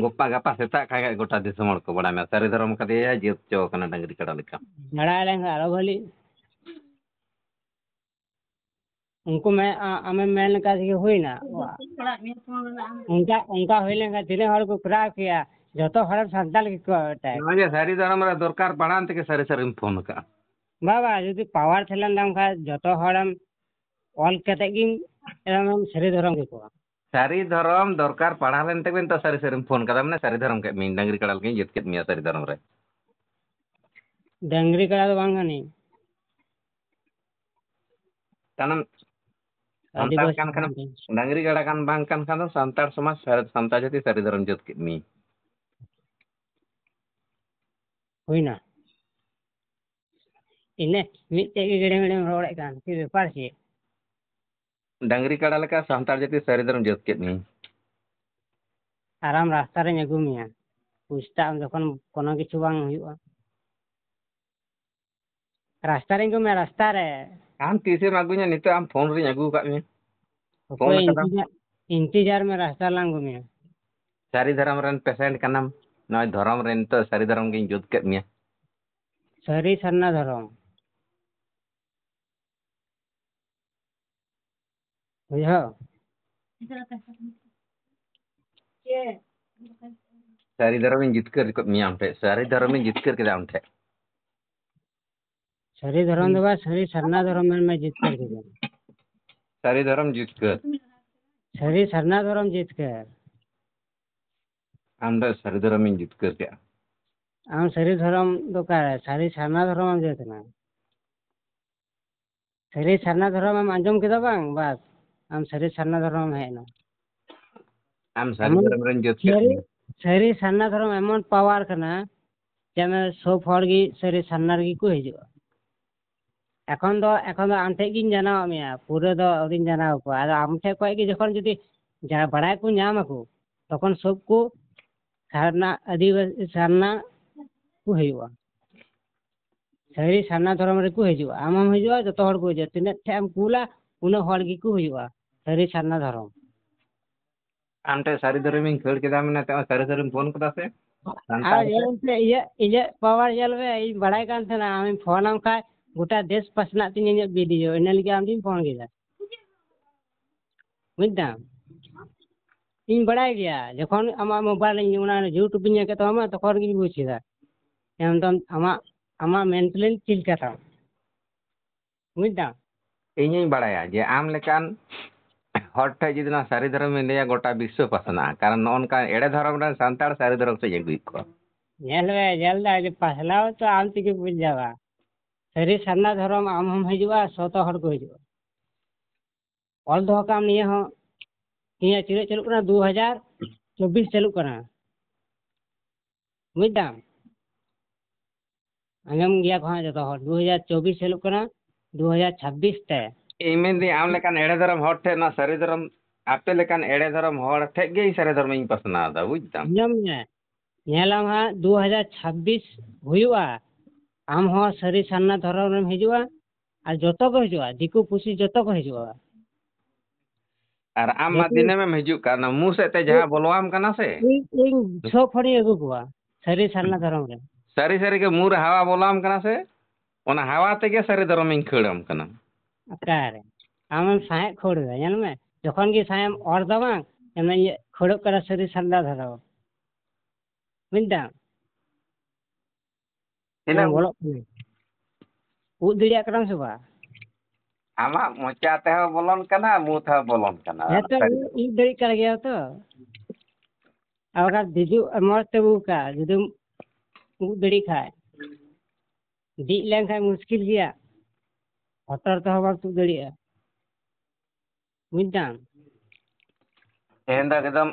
ᱜᱟᱯᱟ, ᱜᱟᱯᱟ ᱥᱮᱛᱟᱜ ᱠᱷᱟᱡ ᱜᱮ ᱜᱚᱴᱟ ᱫᱤᱥᱚᱢ ᱦᱚᱲ ᱠᱚ ᱵᱟᱲᱟᱭ ᱢᱮ, ᱥᱟᱹᱨᱤ ᱫᱷᱚᱨᱚᱢ ᱠᱟᱫᱮᱭᱟ, ᱡᱟᱹᱛ ᱪᱚ ᱠᱟᱱᱟ ᱰᱟᱹᱝᱨᱤ ᱠᱟᱰᱟ ᱞᱮᱠᱟ᱾ ᱵᱟᱲᱟᱭ ᱞᱮᱱᱠᱷᱟᱱ ᱟᱨᱚ ᱵᱷᱟᱹᱞᱤ᱾ ᱩᱱᱠᱩ ᱢᱮ-, ᱟ-, ᱟᱢᱮᱢ ᱢᱮᱱ ᱞᱮᱠᱟ ᱛᱮᱜᱮ ᱦᱩᱭᱱᱟ᱾ ᱚᱱᱠᱟ, ᱚᱱᱠᱟ ᱦᱩᱭ ᱞᱮᱱᱠᱷᱟᱱ ᱛᱤᱱᱟᱹᱜ ᱦᱚᱲ ᱠᱚ ᱠᱚᱨᱟᱣ ᱠᱮᱭᱟ, ᱡᱚᱛᱚ ᱦᱚᱲ ᱥᱟᱱᱛᱟᱲ ᱜᱮᱠᱚ ᱮᱴᱟᱜ᱾ ᱱᱚᱜᱼᱚᱭ ᱡᱮ ᱥᱟᱹᱨᱤ ᱫᱷᱚᱨᱚᱢ ᱨᱮ ᱫᱚᱨᱠᱟᱨ ᱯᱟᱲᱟᱣᱮᱱ ᱛᱮᱜᱮ ᱥᱟᱹᱨᱤ ᱥᱟᱹᱨᱤᱢ ᱯᱷᱳᱱ ᱟᱠᱟᱫᱼᱟ᱾ ᱵᱟᱵᱟ, ᱡᱩᱫᱤ ᱯᱟᱣᱟᱨ ᱛᱟᱦᱮᱸ ᱞᱮᱱ ᱛᱟᱢ ᱠᱷᱟᱡ, ᱡᱚᱛᱚ ᱦᱚᱲᱮᱢ ᱚᱞ ᱠᱟᱛᱮ ᱜᱮᱢ ᱮᱢ ᱥᱟᱹᱨᱤ ᱫᱷᱚᱨᱚᱢ ᱜᱮ ᱠᱚᱣᱟ᱾ ᱥᱟᱹᱨᱤ ᱫᱷᱚᱨᱚᱢ ᱫᱚᱨᱠᱟᱨ ᱯᱟᱲᱟᱣ ᱞᱮᱱ ᱛᱮᱜᱮ ᱱᱤᱛᱚᱜ ᱥᱟᱹᱨᱤ ᱥᱟᱹᱨᱤᱢ ᱯᱷᱳᱱ ᱠᱟᱫᱟ, ᱢᱟᱱᱮ ᱥᱟᱹᱨᱤ ᱫᱷᱚᱨᱚᱢ ᱠᱮᱫ ᱢᱤᱭᱟᱹᱧ, ᱰᱟᱹᱝᱨᱤ ᱠᱟᱲᱟ ᱞᱮᱠᱟᱧ ᱡᱟᱹᱛ ᱠᱮᱫ ᱢᱮᱭᱟ ᱥᱟᱹᱨᱤ ᱫᱷᱚᱨᱚᱢ ᱨᱮ᱾ ᱰᱟᱹᱝᱨᱤ ᱠᱟᱲᱟ ᱫᱚ ᱵᱟᱝ ᱠᱟᱹᱱᱟᱹᱧ᱾ ᱠᱟᱱᱟᱢ, ᱥᱟᱱᱛᱟᱲ ᱟᱹᱫᱤᱵᱟᱹᱥᱤ ᱠᱟᱱ ᱠᱷᱟᱱᱮᱢ, ᱠᱟᱱ ᱛᱤᱧ᱾ ᱰᱟᱹᱝᱨᱤ ᱠᱟᱲᱟ ᱠᱟᱱ ᱵᱟᱝ ᱠᱟᱱ ᱠᱷᱟᱱ ᱫᱚ ᱥᱟᱱᱛᱟᱲ ᱥᱚᱢᱟᱡᱽ, ᱥᱟᱹᱨᱤ ᱥᱟᱱᱛᱟᱲ ᱡᱟᱹᱛᱤ ᱥᱟᱹᱨᱤ ᱫᱷᱚᱨᱚᱢ ᱡᱟᱹᱛ ᱠᱮᱫ ᱢᱮᱭᱟᱹᱧ᱾ ᱦᱩᱭᱱᱟ᱾ ᱤᱱᱟᱹ ᱢᱤᱫᱴᱮᱡ ᱜᱮ ᱜᱮᱲᱮ ᱢᱮᱲᱮᱢ ᱨᱚᱲᱮᱫ ᱠᱟᱱ, ᱪᱮᱫ ᱵᱮᱯᱟᱨ ᱪᱮᱫ? ᱰᱟᱹᱝᱨᱤ ᱠᱟᱲᱟ ᱞᱮᱠᱟ ᱥᱟᱱᱛᱟᱲ ᱡᱟᱹᱛᱤ ᱥᱟᱹᱨᱤ ᱫᱷᱚᱨᱚᱢ ᱡᱟᱹᱛ ᱠᱮᱫ ᱢᱮᱭᱟᱹᱧ᱾ ᱟᱨ ᱟᱢ ᱨᱟᱥᱛᱟ ᱨᱮᱧ ᱟᱹᱜᱩ ᱢᱮᱭᱟ, ᱯᱩᱥᱛᱟ ᱟᱢ ᱡᱚᱠᱷᱚᱱ ᱠᱳᱱᱳ ᱠᱤᱪᱷᱩ ᱵᱟᱝ ᱦᱩᱭᱩᱜᱼᱟ᱾ ᱨᱟᱥᱛᱟ ᱨᱮᱧ ᱟᱹᱜᱩ ᱢᱮᱭᱟ, ᱨᱟᱥᱛᱟ ᱨᱮ᱾ ᱟᱢ ᱛᱤᱥᱮᱢ ᱟᱹᱜᱩᱧᱟ? ᱱᱤᱛᱚᱜ ᱟᱢ ᱯᱷᱳᱱ ᱨᱤᱧ ᱟᱹᱜᱩ ᱟᱠᱟᱫ ᱢᱮᱭᱟ᱾ ᱯᱷᱳᱱ ᱚᱠᱚᱭ ᱟᱠᱟᱫᱟᱢ᱾ ᱤᱱᱛᱤᱡᱟᱨ, ᱤᱱᱛᱤᱡᱟᱨ ᱢᱮ, ᱨᱟᱥᱛᱟ ᱨᱮᱞᱟᱝ ᱟᱹᱜᱩ ᱢᱮᱭᱟ᱾ ᱥᱟᱹᱨᱤ ᱫᱷᱚᱨᱚᱢ ᱨᱮᱱ ᱯᱮᱥᱮᱱᱴ ᱠᱟᱱᱟᱢ, ᱱᱚᱜᱼᱚᱭ ᱫᱷᱚᱨᱚᱢ ᱨᱮ ᱱᱤᱛᱚᱜ ᱥᱟᱹᱨᱤ ᱫᱷᱚᱨᱚᱢ ᱜᱤᱧ ᱡᱩᱛ ᱠᱮᱫ ᱢᱮᱭᱟ᱾ ᱥᱟᱹᱨᱤ ᱥᱟᱨᱱᱟ ᱫᱷᱚᱨᱚᱢ᱾ ᱵᱩᱡᱷᱟᱹᱣ? ᱥᱟᱹᱨᱤ ᱫᱷᱚᱨᱚᱢᱤᱧ ᱡᱤᱛᱠᱟᱹᱨ ᱠᱮᱫ ᱢᱮᱭᱟ ᱟᱢ ᱴᱷᱮᱡ, ᱥᱟᱹᱨᱤ ᱫᱷᱚᱨᱚᱢᱤᱧ ᱡᱤᱛᱠᱟᱹᱨ ᱠᱮᱫᱟ ᱟᱢ ᱴᱷᱮᱡ᱾ ᱥᱟᱹᱨᱤ ᱫᱷᱚᱨᱚᱢ ᱫᱚ ᱵᱟᱝ, ᱥᱟᱹᱨᱤ ᱥᱟᱨᱱᱟ ᱫᱷᱚᱨᱚᱢ ᱢᱮᱱ ᱢᱮ, ᱡᱤᱛᱠᱟᱹᱨ ᱠᱮᱫᱟ᱾ ᱥᱟᱹᱨᱤ ᱫᱷᱚᱨᱚᱢ ᱡᱤᱛᱠᱟᱹᱨ᱾ ᱥᱟᱹᱨᱤ ᱥᱟᱨᱱᱟ ᱫᱷᱚᱨᱚᱢ ᱡᱤᱛᱠᱟᱹᱨ᱾ ᱟᱢ ᱫᱚ ᱥᱟᱹᱨᱤ ᱫᱷᱚᱨᱚᱢᱤᱧ ᱡᱤᱛᱠᱟᱹᱨ ᱠᱮᱫᱼᱟ᱾ ᱟᱢ ᱥᱟᱹᱨᱤ ᱫᱷᱚᱨᱚᱢ ᱫᱚ ᱚᱠᱟᱨᱮ? ᱥᱟᱹᱨᱤ ᱥᱟᱨᱱᱟ ᱫᱷᱚᱨᱚᱢ ᱮᱢ ᱡᱟᱹᱛ ᱮᱱᱟ᱾ ᱥᱟᱹᱨᱤ ᱥᱟᱨᱱᱟ ᱫᱷᱚᱨᱚᱢ ᱮᱢ ᱟᱸᱡᱚᱢ ᱠᱮᱫᱟ ᱵᱟᱝ? ᱵᱟᱥ, ᱟᱢ ᱥᱟᱹᱨᱤ ᱥᱟᱨᱱᱟ ᱫᱷᱚᱨᱚᱢ ᱮᱢ ᱦᱮᱡ ᱮᱱᱟ᱾ ᱟᱢ ᱥᱟᱹᱨᱤ ᱮᱢᱚᱱ ᱫᱷᱚᱨᱚᱢ ᱨᱮᱱ ᱡᱟᱹᱛ ᱠᱟᱱ ᱥᱟᱹᱨᱤ, ᱜᱮᱭᱟ᱾ ᱥᱟᱹᱨᱤ ᱥᱟᱨᱱᱟ ᱫᱷᱚᱨᱚᱢ ᱮᱢᱚᱱ ᱯᱟᱣᱟᱨ ᱠᱟᱱᱟ ᱡᱮ ᱟᱢ ᱥᱚᱵ ᱦᱚᱲ ᱜᱮ ᱥᱟᱹᱨᱤ ᱥᱟᱨᱱᱟ ᱨᱮᱜᱮ ᱠᱚ ᱦᱤᱡᱩᱜᱼᱟ᱾ ᱮᱠᱷᱚᱱ ᱫᱚ, ᱮᱠᱷᱚᱱ ᱫᱚ ᱟᱢ ᱴᱷᱮᱡ ᱜᱤᱧ ᱡᱟᱱᱟᱣᱟᱜ ᱢᱮᱭᱟ, ᱯᱩᱨᱟᱹ ᱫᱚ ᱟᱹᱣᱨᱤᱧ ᱡᱟᱱᱟᱣ ᱠᱚᱣᱟ᱾ ᱟᱫᱚ ᱟᱢ ᱴᱷᱮᱡ ᱠᱷᱚᱡ ᱜᱮ ᱡᱚᱠᱷᱚᱱ ᱡᱩᱫᱤ ᱡᱟ-, ᱵᱟᱲᱟᱭ ᱠᱚ ᱧᱟᱢ ᱟᱠᱚ, ᱛᱚᱠᱷᱚᱱ ᱥᱚᱵ ᱠᱚ ᱥᱟᱨᱱᱟ, ᱟᱹᱫᱤᱵᱟᱹᱥᱤ ᱥᱟᱨᱱᱟ ᱠᱚ ᱦᱩᱭᱩᱜᱼᱟ᱾ ᱥᱟᱹᱨᱤ ᱥᱟᱨᱱᱟ ᱫᱷᱚᱨᱚᱢ ᱨᱮᱠᱚ ᱦᱤᱡᱩᱜᱼᱟ᱾ ᱟᱢ ᱦᱚᱢ ᱦᱤᱡᱩᱜᱼᱟ, ᱡᱚᱛᱚ ᱦᱚᱲ ᱠᱚ ᱦᱤᱡᱩᱜᱼᱟ᱾ ᱛᱤᱱᱟᱹᱜ ᱴᱷᱮᱡ ᱮᱢ ᱠᱩᱞᱟ, ᱩᱱᱟᱹᱜ ᱦᱚᱲ ᱜᱮᱠᱚ ᱦᱩᱭᱩᱜᱼᱟ ᱥᱟᱹᱨᱤ ᱥᱟᱨᱱᱟ ᱫᱷᱚᱨᱚᱢ᱾ ᱟᱢ ᱴᱷᱮᱡ ᱥᱟᱹᱨᱤ ᱫᱷᱚᱨᱚᱢᱤᱧ ᱠᱷᱟᱹᱲ ᱠᱮᱫᱟ, ᱢᱮᱱᱟ ᱛᱮ ᱥᱟᱹᱨᱤ ᱥᱟᱹᱨᱤᱢ ᱯᱷᱳᱱ ᱠᱟᱫᱟ ᱥᱮ? ᱟᱨ ᱥᱟᱱᱛᱟᱲ ᱛᱮ? ᱧᱮᱞ ᱢᱮᱥᱮ, ᱤᱧᱟᱹᱜ, ᱤᱧᱟᱹᱜ ᱯᱟᱣᱟᱨ ᱧᱮᱞ ᱢᱮ, ᱤᱧ ᱵᱟᱲᱟᱭ ᱠᱟᱱ ᱛᱟᱦᱮᱱᱟ ᱟᱢᱮᱢ ᱯᱷᱳᱱᱟᱢ ᱠᱷᱟᱡ ᱜᱚᱴᱟ ᱫᱮᱥ ᱯᱟᱥᱱᱟᱜ ᱛᱤᱧᱟᱹ ᱤᱧᱟᱹᱜ ᱵᱷᱤᱰᱤᱭᱳ, ᱤᱱᱟᱹ ᱞᱟᱹᱜᱤᱫ ᱟᱢ ᱴᱷᱮᱱ ᱤᱧ ᱯᱷᱳᱱ ᱠᱮᱫᱟ᱾ ᱵᱩᱡᱽ ᱫᱟᱢ? ᱤᱧ ᱵᱟᱲᱟᱭ ᱜᱮᱭᱟ, ᱡᱚᱠᱷᱚᱱ ᱟᱢᱟᱜ ᱢᱳᱵᱟᱭᱤᱞ ᱤᱧ ᱚᱱᱟ YouTube ᱤᱧ ᱧᱮᱞ ᱠᱮᱫ ᱛᱟᱢᱟ, ᱛᱚᱠᱷᱚᱱ ᱜᱤᱧ ᱵᱩᱡᱽ ᱠᱮᱫᱟ᱾ ᱮᱠᱫᱚᱢ ᱟᱢᱟᱜ, ᱟᱢᱟᱜ ᱢᱮᱱᱴᱟᱞᱤᱴᱤ ᱪᱮᱫ ᱞᱮᱠᱟ ᱛᱟᱢ? ᱵᱩᱡᱽ ᱫᱟᱢ? ᱤᱧᱤᱧ ᱵᱟᱲᱟᱭᱟ ᱡᱮ ᱟᱢ ᱞᱮᱠᱟᱱ ᱦᱚᱲ ᱴᱷᱮᱱ ᱡᱩᱫᱤ ᱱᱚᱣᱟ ᱥᱟᱹᱨᱤ ᱫᱷᱚᱨᱚᱢ ᱤᱧ ᱞᱟᱹᱭᱟ, ᱜᱚᱴᱟ ᱵᱤᱥᱥᱚ ᱯᱟᱥᱱᱟᱜᱼᱟ᱾ ᱠᱟᱨᱚᱱ ᱱᱚᱜᱼᱚ ᱱᱚᱝᱠᱟ ᱮᱲᱮ ᱫᱷᱚᱨᱚᱢ ᱨᱮᱱ ᱥᱟᱱᱛᱟᱲ ᱥᱟᱹᱨᱤ ᱫᱷᱚᱨᱚᱢ ᱥᱮᱫ ᱤᱧ ᱟᱹᱜᱩᱭᱮᱫ ᱠᱚᱣᱟ᱾ ᱧᱮᱞ ᱢᱮ, ᱧᱮᱞ ᱫᱟ ᱡᱮ ᱯᱟᱥᱱᱟᱣ ᱛᱚ ᱟᱢ ᱛᱮᱜᱮ ᱵᱩᱡᱽ ᱧᱟᱢᱟ᱾ ᱥᱟᱹᱨᱤ ᱥᱟᱨᱱᱟ ᱫᱷᱚᱨᱚᱢ ᱟᱢ ᱦᱚᱸᱢ ᱦᱤᱡᱩᱜᱼᱟ, ᱥᱚᱛᱚ ᱦᱚᱲ ᱠᱚ ᱦᱤᱡᱩᱜᱼᱟ᱾ ᱚᱞ ᱫᱚᱦᱚ ᱠᱟᱜ ᱟᱢ ᱱᱤᱭᱟᱹ ᱦᱚᱸ, ᱤᱧᱟᱹᱜ ᱪᱤᱱᱦᱟᱹ ᱪᱟᱹᱞᱩᱜ ᱠᱟᱱᱟ, ᱫᱩ ᱦᱟᱡᱟᱨ ᱪᱚᱵᱵᱤᱥ ᱪᱟᱹᱞᱩᱜ ᱠᱟᱱᱟ᱾ ᱵᱩᱡᱽ ᱫᱟᱢ? ᱟᱸᱡᱚᱢ ᱜᱮᱭᱟ ᱠᱚ ᱦᱟᱸᱜ ᱡᱚᱛᱚ ᱦᱚᱲ, ᱫᱩ ᱦᱟᱡᱟᱨ ᱪᱚᱵᱵᱤᱥ ᱪᱟᱹᱞᱩᱜ ᱠᱟᱱᱟ, ᱫᱩ ᱦᱟᱡᱟᱨ ᱪᱷᱟᱵᱵᱤᱥ ᱛᱮ᱾ ᱤᱧ ᱢᱮᱱᱫᱟᱹᱧ, ᱟᱢ ᱞᱮᱠᱟᱱ ᱮᱲᱮ ᱫᱷᱚᱨᱚᱢ ᱦᱚᱲ ᱴᱷᱮᱱ, ᱱᱚᱣᱟ ᱥᱟᱹᱨᱤ ᱫᱷᱚᱨᱚᱢ, ᱟᱯᱮ ᱞᱮᱠᱟᱱ ᱮᱲᱮ ᱫᱷᱚᱨᱚᱢ ᱦᱚᱲ ᱴᱷᱮᱱ ᱜᱮ ᱤᱧ ᱥᱟᱹᱨᱤ ᱫᱷᱚᱨᱚᱢ ᱤᱧ ᱯᱟᱥᱱᱟᱣ ᱮᱫᱟ, ᱵᱩᱡᱽ ᱫᱟᱢ? ᱟᱸᱡᱚᱢ ᱢᱮ, ᱧᱮᱞᱟᱢ ᱦᱟᱸᱜ, ᱫᱩ ᱦᱟᱡᱟᱨ ᱪᱷᱟᱵᱵᱤᱥ ᱦᱩᱭᱩᱜᱼᱟ, ᱟᱢ ᱦᱚᱸ ᱥᱟᱹᱨᱤ ᱥᱟᱨᱱᱟ ᱫᱷᱚᱨᱚᱢ ᱨᱮᱢ ᱦᱤᱡᱩᱜᱼᱟ, ᱟᱨ ᱡᱚᱛᱚ ᱠᱚ ᱦᱤᱡᱩᱜᱼᱟ, ᱫᱤᱠᱩ ᱯᱩᱥᱤ ᱡᱚᱛᱚ ᱠᱚ ᱦᱤᱡᱩᱜᱼᱟ᱾ ᱟᱨ ᱟᱢ ᱢᱟ ᱡᱩᱫᱤ ᱫᱤᱱᱟᱹᱢᱮᱢ ᱦᱤᱡᱩᱜ ᱠᱟᱱ, ᱚᱱᱟ ᱢᱩ ᱥᱮᱫ ᱛᱮ ᱡᱟᱦᱟᱸ ᱵᱚᱞᱚᱣᱟᱢ ᱠᱟᱱᱟ ᱥᱮ, ᱤᱧ, ᱤᱧ ᱥᱚ ᱯᱷᱚᱲᱤᱧ ᱟᱹᱜᱩ ᱠᱚᱣᱟ ᱥᱟᱹᱨᱤ ᱥᱟᱨᱱᱟ ᱫᱷᱚᱨᱚᱢ ᱨᱮ᱾ ᱥᱟᱹᱨᱤ ᱥᱟᱹᱨᱤ ᱜᱮ ᱢᱩ ᱨᱮ ᱦᱟᱣᱟ ᱵᱚᱞᱚᱣᱟᱢ ᱠᱟᱱᱟ ᱥᱮ, ᱚᱱᱟ ᱦᱟᱣᱟ ᱛᱮᱜᱮ ᱥᱟᱹᱨᱤ ᱫᱷᱚᱨᱚᱢᱤᱧ ᱠᱷᱟᱹᱲᱟᱢ ᱠᱟᱱᱟ᱾ ᱚᱠᱟᱨᱮ? ᱟᱢᱮᱢ ᱥᱟᱸᱦᱮᱫ ᱠᱷᱟᱹᱲ ᱮᱫᱟ, ᱧᱮᱞ ᱢᱮ, ᱡᱚᱠᱷᱚᱱ ᱜᱮ ᱥᱟᱸᱦᱮᱫ ᱮᱢ ᱚᱨ ᱫᱟ ᱵᱟᱝ, ᱮᱢ ᱤᱭᱟᱹ ᱠᱷᱟᱹᱲᱚᱜ ᱠᱟᱱᱟ ᱥᱟᱹᱨᱤ ᱥᱟᱨᱱᱟ ᱫᱷᱚᱨᱚᱢ᱾ ᱵᱩᱡᱽ ᱫᱟᱢ? ᱛᱤᱱᱟᱹᱜ ᱵᱚᱞᱚᱜ ᱠᱟᱱᱟ᱾ ᱩᱫ ᱫᱟᱲᱮᱭᱟᱜ ᱠᱟᱱᱟᱢ ᱥᱮ ᱵᱟᱝ? ᱟᱢᱟᱜ ᱢᱚᱪᱟ ᱛᱮᱦᱚᱸ ᱵᱚᱞᱚᱱ ᱠᱟᱱᱟ, ᱢᱩ ᱛᱮᱦᱚᱸ ᱵᱚᱞᱚᱱ ᱠᱟᱱᱟ᱾ ᱦᱮᱸᱛᱚ, ᱥᱟᱹᱨᱤ ᱩᱫ, ᱩᱫ ᱫᱟᱲᱮᱭᱟᱜ ᱠᱟᱱ ᱜᱮᱭᱟ ᱛᱚ᱾ ᱟᱨ ᱵᱟᱠᱷᱟᱱ ᱫᱮᱡᱚᱜ ᱢᱚᱡᱽ ᱛᱮ ᱩᱵ ᱠᱟᱜ, ᱡᱩᱫᱤᱢ ᱩᱵ ᱫᱟᱲᱮᱭᱟᱜ ᱠᱷᱟᱡ᱾ ᱫᱮᱡ ᱞᱮᱱᱠᱷᱟᱱ ᱢᱩᱥᱠᱤᱞ ᱜᱮᱭᱟ, ᱦᱚᱴᱚᱨ ᱛᱮᱦᱚᱸ ᱵᱟᱢ ᱛᱩᱫ ᱫᱟᱲᱮᱭᱟᱜᱼᱟ᱾ ᱵᱩᱡᱽ ᱫᱟᱢ? ᱛᱮᱦᱮᱧ ᱫᱚ ᱮᱠᱫᱚᱢ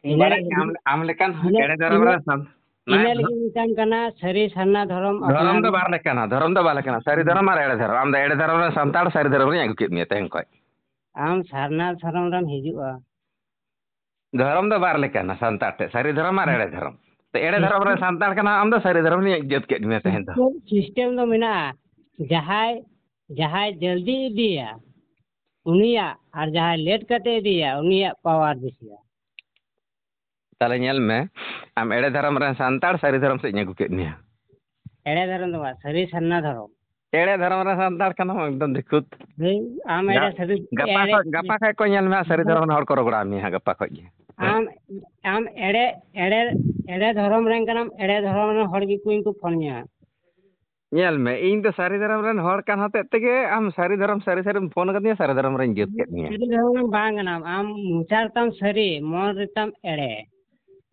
ᱤᱧ ᱤᱱᱟᱹ ᱵᱟᱲᱟᱭ ᱞᱟᱹᱜᱤᱫ, ᱠᱟᱱᱟ, ᱟᱢ, ᱟᱢ ᱞᱮᱠᱟᱱ ᱤᱱᱟᱹ, ᱮᱲᱮ ᱫᱷᱚᱨᱚᱢ ᱤᱱᱟᱹ, ᱨᱮ ᱥᱟᱱ-, ᱤᱱᱟᱹ ᱱᱟᱭ ᱞᱟᱹᱜᱤᱫ ᱢᱮᱛᱟᱢ ᱠᱟᱱᱟ, ᱥᱟᱹᱨᱤ ᱥᱟᱨᱱᱟ ᱫᱷᱚᱨᱚᱢ ᱫᱷᱚᱨᱚᱢ ᱟᱯᱱᱟᱨ ᱫᱚ ᱢᱮ᱾ ᱵᱟᱨ ᱞᱮᱠᱟᱱᱟ, ᱫᱷᱚᱨᱚᱢ ᱫᱚ ᱵᱟᱨ ᱞᱮᱠᱟᱱᱟ, ᱥᱟᱹᱨᱤ ᱦᱩᱸ᱾ ᱫᱷᱚᱨᱚᱢ ᱟᱨ ᱮᱲᱮ ᱫᱷᱚᱨᱚᱢ᱾ ᱟᱢ ᱫᱚ ᱮᱲᱮ ᱫᱷᱚᱨᱚᱢ ᱨᱮᱱ ᱥᱟᱱᱛᱟᱲ, ᱥᱟᱹᱨᱤ ᱫᱷᱚᱨᱚᱢ ᱨᱤᱧ ᱟᱹᱜᱩ ᱠᱮᱫ ᱢᱮᱭᱟ ᱛᱮᱦᱮᱧ ᱠᱷᱚᱱ᱾ ᱟᱢ ᱥᱟᱨᱱᱟ ᱫᱷᱚᱨᱚᱢ ᱨᱮᱢ ᱦᱤᱡᱩᱜᱼᱟ᱾ ᱫᱷᱚᱨᱚᱢ ᱫᱚ ᱵᱟᱨ ᱞᱮᱠᱟᱱᱟ ᱥᱟᱱᱛᱟᱲ ᱴᱷᱮᱱ, ᱥᱟᱹᱨᱤ ᱫᱷᱚᱨᱚᱢ ᱟᱨ ᱮᱲᱮ ᱫᱷᱚᱨᱚᱢ᱾ ᱛᱚ ᱮᱲᱮ ᱫᱷᱚᱨᱚᱢ ᱨᱮᱱ ᱥᱤᱥᱴᱮᱢ, ᱥᱟᱱᱛᱟᱲ ᱠᱟᱱᱟ, ᱟᱢ ᱫᱚ ᱥᱟᱹᱨᱤ ᱫᱷᱚᱨᱚᱢ ᱨᱤᱧ ᱤᱡᱽᱡᱚᱛ ᱠᱮᱫ ᱢᱮᱭᱟ ᱛᱮᱦᱮᱧ ᱫᱚ᱾ ᱥᱤᱥᱴᱮᱢ, ᱥᱤᱥᱴᱮᱢ ᱫᱚ ᱢᱮᱱᱟᱜᱼᱟ, ᱡᱟᱦᱟᱸᱭ, ᱡᱟᱦᱟᱸᱭ ᱡᱚᱞᱫᱤ ᱤᱫᱤᱭᱟ ᱩᱱᱤᱭᱟᱜ, ᱟᱨ ᱡᱟᱦᱟᱸᱭ ᱞᱮᱴ ᱠᱟᱛᱮ ᱤᱫᱤᱭᱟ ᱩᱱᱤᱭᱟᱜ ᱯᱟᱣᱟᱨ ᱵᱮᱥᱤᱭᱟ᱾ ᱛᱟᱦᱞᱮ ᱧᱮᱞ ᱢᱮ, ᱟᱢ ᱮᱲᱮ ᱫᱷᱚᱨᱚᱢ ᱨᱮᱱ ᱥᱟᱱᱛᱟᱲ, ᱥᱟᱹᱨᱤ ᱫᱷᱚᱨᱚᱢ ᱥᱮᱫ ᱤᱧ ᱟᱹᱜᱩ ᱠᱮᱫ ᱢᱮᱭᱟ᱾ ᱮᱲᱮ ᱫᱷᱚᱨᱚᱢ ᱫᱚ ᱵᱟᱝ, ᱥᱟᱹᱨᱤ ᱥᱟᱨᱱᱟ ᱫᱷᱚᱨᱚᱢ᱾ ᱮᱲᱮ ᱫᱷᱚᱨᱚᱢ ᱨᱮᱱ ᱥᱟᱱᱛᱟᱲ ᱠᱟᱱᱟᱢ, ᱮᱠᱫᱚᱢ ᱫᱤᱠᱩᱛ᱾ ᱦᱳᱭ, ᱟᱢ ᱮᱲᱮ ᱜᱟ-, ᱥᱟᱹᱨᱤ, ᱜᱟᱯᱟ ᱮᱲᱮ, ᱠᱷᱚᱡ, ᱜᱟᱯᱟ ᱠᱷᱚᱡ ᱠᱚ ᱧᱮᱞ ᱢᱮ ᱦᱟᱸᱜ, ᱥᱟᱹᱨᱤ ᱫᱷᱚᱨᱚᱢ ᱨᱮᱱ ᱦᱚᱲ ᱠᱚ ᱨᱚᱜᱚᱲᱟᱣ ᱢᱮᱭᱟ ᱦᱟᱸᱜ, ᱜᱟᱯᱟ ᱠᱷᱚᱡ ᱜᱮ᱾ ᱟᱢ, ᱟᱢ ᱮᱲᱮ, ᱮᱲᱮ, ᱮᱲᱮ ᱫᱷᱚᱨᱚᱢ ᱨᱮᱱ ᱠᱟᱱᱟᱢ, ᱮᱲᱮ ᱫᱷᱚᱨᱚᱢ ᱨᱮᱱ ᱦᱚᱲ ᱜᱮᱠᱚ ᱤᱧ ᱠᱚ ᱯᱷᱳᱱ ᱢᱮᱭᱟ᱾ ᱧᱮᱞ ᱢᱮ, ᱤᱧ ᱫᱚ ᱥᱟᱹᱨᱤ ᱫᱷᱚᱨᱚᱢ ᱨᱮᱱ ᱦᱚᱲ ᱠᱟᱱ ᱦᱚᱛᱮᱡ ᱛᱮᱜᱮ ᱟᱢ ᱥᱟᱹᱨᱤ ᱫᱷᱚᱨᱚᱢ, ᱥᱟᱹᱨᱤ ᱥᱟᱹᱨᱤᱢ ᱯᱷᱳᱱ ᱟᱠᱟᱫᱤᱧᱟ, ᱥᱟᱹᱨᱤ ᱫᱷᱚᱨᱚᱢ ᱨᱮᱧ ᱡᱟᱹᱛ ᱠᱮᱫ ᱢᱮᱭᱟ᱾ ᱥᱟᱹᱨᱤ ᱫᱷᱚᱨᱚᱢ ᱨᱮᱱ ᱵᱟᱝ ᱠᱟᱱᱟᱢ ᱟᱢ, ᱢᱚᱪᱟ ᱨᱮᱛᱟᱢ ᱥᱟᱹᱨᱤ, ᱢᱚᱱ ᱨᱮᱛᱟᱢ ᱮᱲᱮ᱾